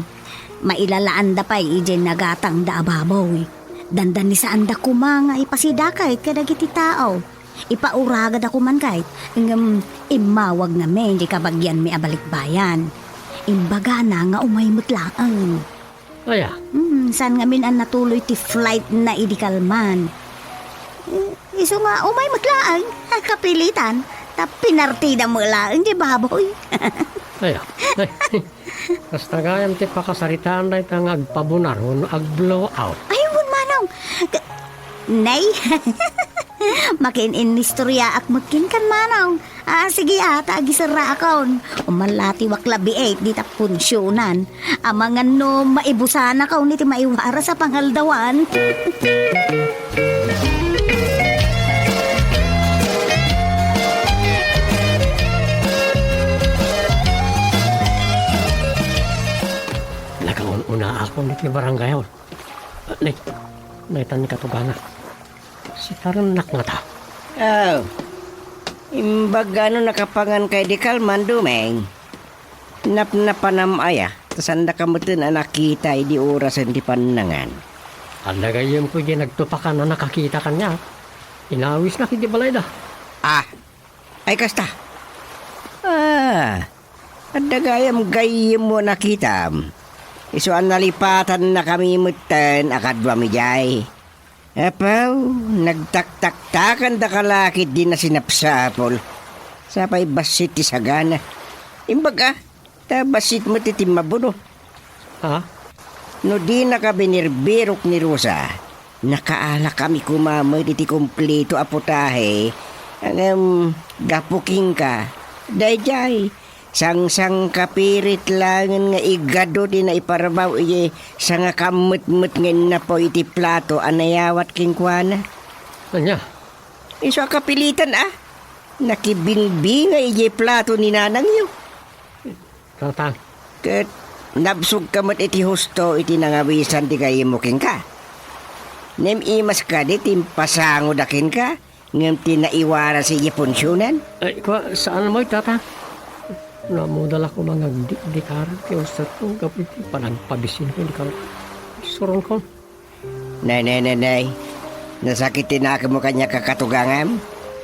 Mailalaanda pay idiay nagatangda a baboy. Dandanisaanda koma nga ipasidakay kadagiti tao. Ipauragada koman kay, ngem immawag ngamin di kabagianmi a balikbayan. Imbagana nga umay met laeng. Aya? Hmm, saan ngamin a natuloy ti flight na idi kalman. Isu nga umay met laeng, a, kapilitan, ta pinartida met laeng ti baboy. Ay, ah. Ay. Kasta gayam ti pakasaritaan dayta nga agpabunar wenno agblowout. Ay, wen, manong. Ka-, nay. Makiin-inistoryaak met kenkan, manong. Ah, sige, ah, ta agiserraakon. Umalatiwak labi iti ta punsionan. Amangan no maibusanakon iti maiwaras a pangaldawan. Nakaun-unaakon iti barangay hall. Nay, naitan ni katuganak. Sitarennak ngata. Aw, imbag no nakapanganka idi kalman, Dumeng. Napnapanam aya, ta saandaka metten a nakita idi orasen ti pannangan. Adda gayyemko idi nagtupakan a nakakita kaniak. Inawisnak idi balayda. Ah, ay kasta. Ah, adda gayam gayyemmo a nakitam. Isu a nalipatannakami metten a kaduami jay. Apaw, nagtaktaktakandaka la ketdi a sinapsapul. Sapay bassit ti sagana. Imbag a, ta bassit met ti timmabuno. Ha? No dinaka binirbirok ni Rosa, nakaalakami koma met iti kompleto a putahe, ngem gapu kenka, daydiay, sangsangkapirit laengen nga igadu ti naiparbaw idiay sangakammetmet nga innapuy iti plato a nayawat kenkuana. Ania? Isu a kapilitan a nakibingbingay idiay plato ni nanangyo. Tatang. Ket nabsogka met iti husto iti nangawisan ti gayyemmo kenka. Ngem imas kadi ti impasangoda kenka, ngem ti naiwaras idiay punsionan? Ay, kua, saan met, Tatang. Naammoda la koma nga agdikdikaran ti ulserko gapu iti panagpabisinko ni Carlo. Suronkon. Nay, nay, nay, nay. Nasakit ti nakemmo kaniak a katugangam?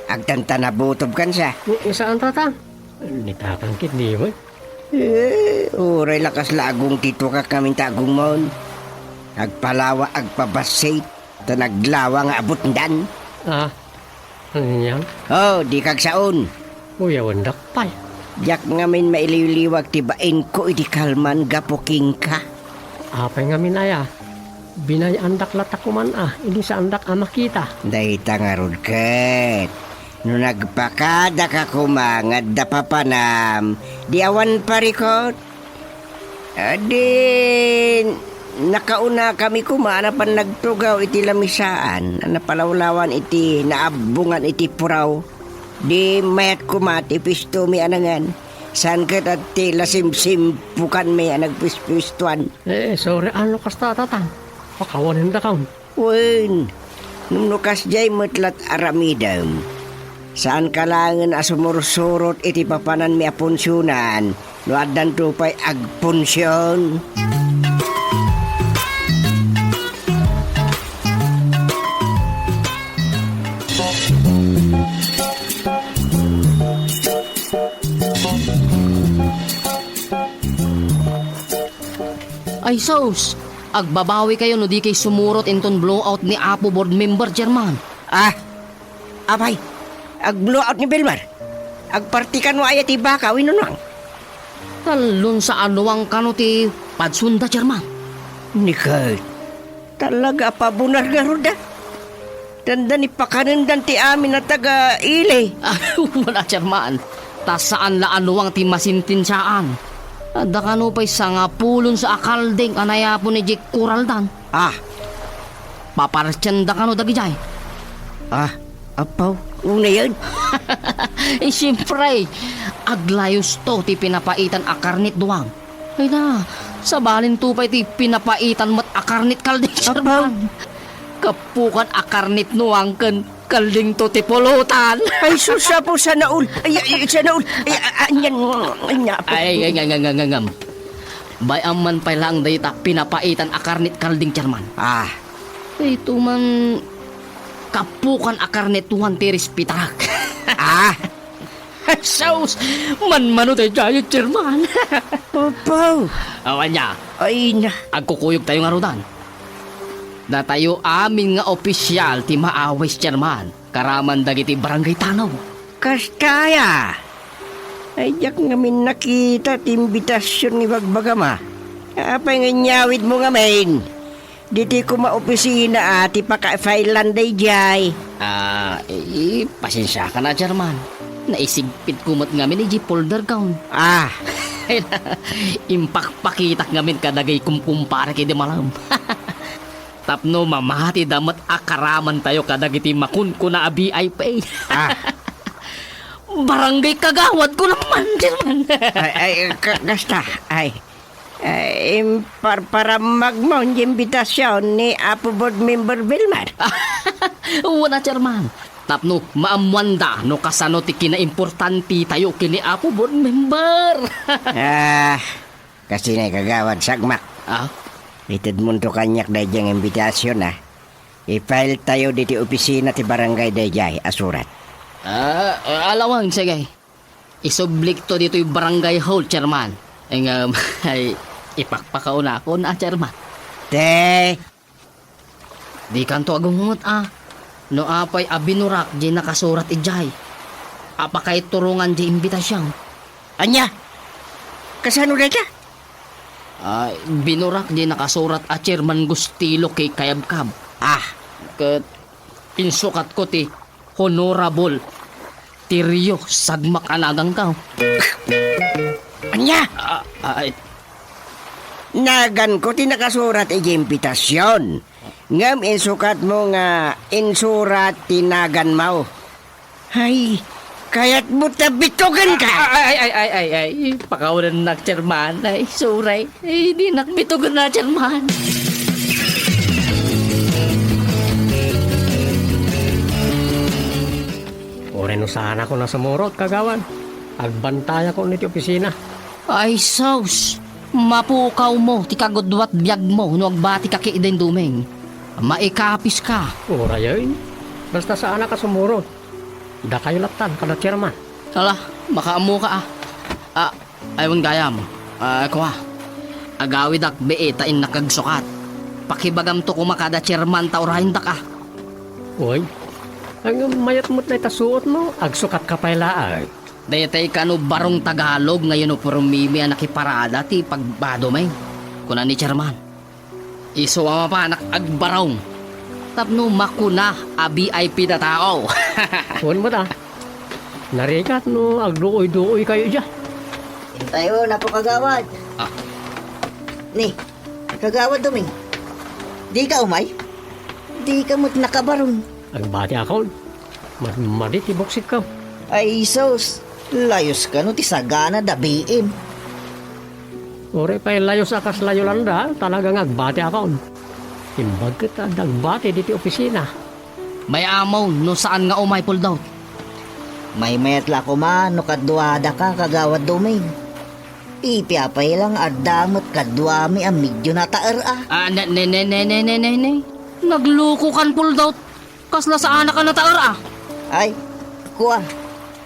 Agtantanabutob kansa? Ni, saan, Tatang? Ni Tatang ketdi met. Eh, uray la kasla agong ti tukak ngamin ta agongmon. Agpalawa, agpabassit, ta naglawa nga abutdan. Ah, ania? Oh, dika agsaon. Uyawendak pay. Diak ngamin mailiwliwag ti bainko idi kalman gapu kenka. Apay ngamin aya? Binay-andak latta koman a, idi saandak a makita. Dayta ngarud ket, no nagpakadaka koma nga adda papanam, di awan parikut. Di nakaunakami koma a napan nagtugaw iti lamisaan a napalawlawan iti naabbongan iti puraw. Di mayat koma ti pistomi a nangan. Saan ket a ti la simsimpukanmi a nagpispistan. Eh, sorry, ano kasta, Tatang? Pakawanendakon. Wen, ngem no kasdiay met la't aramidem, saanka laengen a sumursurot iti papananmi a punsionan no addanto pay agpunsion. Ay sus! Agbabawikayo no dikay sumurot inton blowout ni Apo Board Member Chairman. Ah! Apay, agblowout ni Belmar? Agparti kano aya ti baka wenno nuang? Tallon sa a nuang kano ti padsonda, Chairman. Ni Kurt, talaga a pabunar ngarud a? Dandani pakanendan ti amin a taga-ili. Wala, Chairman. Ta saan la a nuang ti masintensiaan. Adda kano pay sangapulon sa a kalding a nayapon idiay kuraldan. Ah. Papartienda kano dagidiay. Ah, apaw, unayen? Eh, siempre, aglayusto ti pinapaitan a karnit nuang. Ay na, sabalinto pay ti pinapaitan met a karnit kalding, Chairman. Apaw. Kapukan a karnit nuang ken kaldingto ti pulutan. Ay, sus, apo, sana all. Ay, ay, sana all. Ay, a-, anian, ania, apo. Ay, ay, ay, ay, ay, ay, ay. Bay-am man pay laeng dayta pinapaitan a karnit kalding, Chairman. Ah. Ito man, kapukan a karnit nuang ti respetarak. Ah. Ay, sus! Manmano tayo dyan, Chairman. Apaw. Awan niya. Ay, na. Agkukuyog tayo nga rudan. Datayo amin nga opisyal ti maawis, Chairman, karaman dagiti barangay tanaw. Kasta aya? Ay, diak ngamin nakita ti imbitasion nga ibagbagam, a. Apay nga inyawidmo ngamin? Ditoy koma opisina, a, ti paka-filean daydiay. Ah, i-, pasensiakan a, Chairman. Naisigpitko met ngamin idiay folderko. Ah. Impakpakitak ngamin kadagiti kumkumparak idi malem. Tapno mamatida met a karamantayo kadagiti makunkuna a V I P. Ah. Barangay kagawadko naman, Chairman. Ay, ay, ka-, kasta, ay, ay, imparparamagmo ti imbitasion ni Apo Board Member Vilmar. Wen a, Chairman. Tapno maammoanda no kasano ti kinaimportantetayo ken ni Apo Board Member. Ah, Kasdiay, Kagawad Sagmak. Ah? Itedmonto kaniak daydiay nga imbitasion, a. I-filetayo ditoy opisina ti barangay daydiay a surat. Ah, ah, ala wen, sige. Isublikto ditoy barangay hall, Chairman. Ngem, ay, ipakpakaunakon a, Chairman. Te, Dikanto agungot a no apay a binurak diay nakasurat idiay a pakaiturongan diay imbitasion. Ania? Kasano dayta? Ah, binurak diay nakasurat a Chairman Gustilo K. Kayabkab. Ah. Ket insukatko ti Honorable Tirio Sagmak a naganko. Ania? Ah, ah, ay. Naganko ti nakasurat idiay imbitasion. Ngem insukatmo nga insurat ti naganmo. Ay, kayatmo ta bitugenka? Ay, ay, ay, ay, ay, ay. Pakawanennak, Chairman. Ay, sorry. Ay, dinak bitugen a, Chairman. Uray no saanakon a sumurot, Kagawad. Agbantayakon iti opisina. Ay, sus! Mapukawmo ti kagudua ti biagmo no agbatika ketdin Doming. Maikapiska. Uray, ay. Basta saanak a sumurot. Dakayo lattan kada chairman. Ala, makaammoka, a. A, ay, wen gayam. A, kua. Agawidak bii ta innak agsukat. Pakibagamto koma kada chairman ta urayendak, a. Uy, ay, mayat met dayta suotmo, agsukatka pay laeng. Daytay kano barong Tagalog nga uniformemi a nakiparada ti pagbadom, e. Kuna ni chairman. Isu a mapanak agbarong tapno makuna a V I P a tao. Wen met a. Narigat no agduoy-duoykayo idiay. Intayon, Apo Kagawad. Ah. Ni, Kagawad Doming, dika umay? Dika met nakabarong. Agbatiakon. Madmadi ti buksikko. Ay, sus! Layos kano ti sagana da B M. Uray pay layos a kasla Yolanda, talaga nga agbatiakon. Imbag ket adda agbati ditoy opisina. Mayat a no saan nga umay, Puldot. Maymayat la koma no kaduadaka, Kagawad Doming. Ipiapay la nga adda met kaduami a medio nataer a. Ah, ne, ne, ne. Naglukokan, Puldot. Kasla saanak a nataer a. Ay, kua,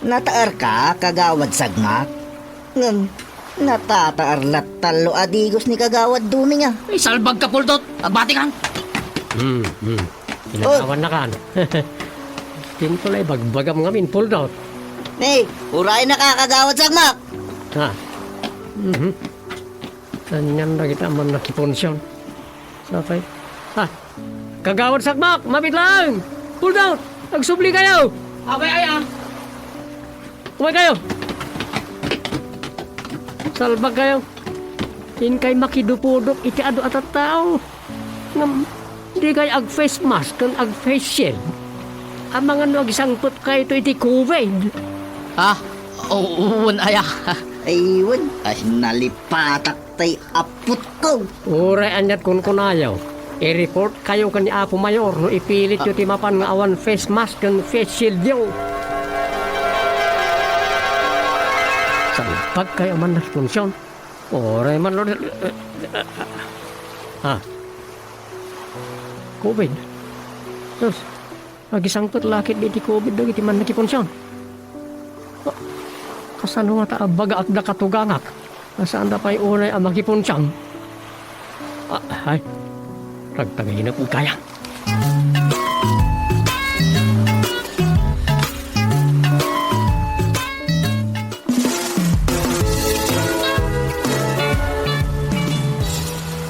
nataerka, Kagawad Sagmak? Ngem, natataer latta lo a digos ni Kagawad Doming a. Ay, salbagka, Puldot. Agbatikan. Hmm, hmm. Oh. Kinakawan na kan. Tinto la ibagbagam ngamin, Puldot. Ni, urayennak, Kagawad Sagmak. Ha? Mhm. Anian dagita a mannakipunsion. Sapay. Ha? Kagawad Sagmak, mabiit laeng! Puldot! Agsublikayo! Apay aya? Umaykayo! Salbagkayo! Inkay makidupudop iti adu a tattao. Ngem, dikay ag-face mask ken ag-face shield. Amangan no agisangpetkayto iti covid. Ah, o-, wen aya? Ay, wen. Ay, nalipatak tay aputko. Uray aniat kunkunayo, i-reportkayo ken ni Apo Mayor no ipilityo ti mapan nga awan face mask ken face shieldyo. Salbagkayo a mannakipunsion. Uray man, Lord. Ah. Covid. Sus. Agisangpet la ketdi iti covid dagiti mannakipunsion. Ah, kasano ngata a bagaak da katugangak? Saanda pay unay a makipunsion. Ah, ay. Tagtagainep kaya.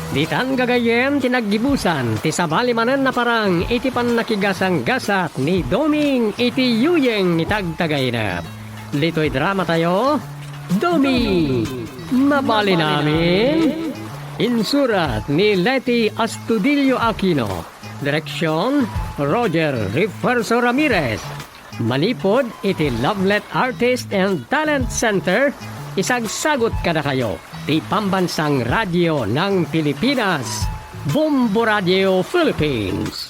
Ditan gagayyem ti naggibusan ti sabali manen a parang iti pannakigasanggasat ni Doming iti yuyeng ni Tagtagainep. Ditoy dramatayo, Doming! Mabalin amin? Insurat ni Leti Astudillo Aquino. Direksyon, Roger Refuerzo Ramirez. Manipud iti Lovelet Artist and Talent Center, isagsagut kadakayo ti Pambansang Radyo ng Pilipinas, Bombo Radio Philippines.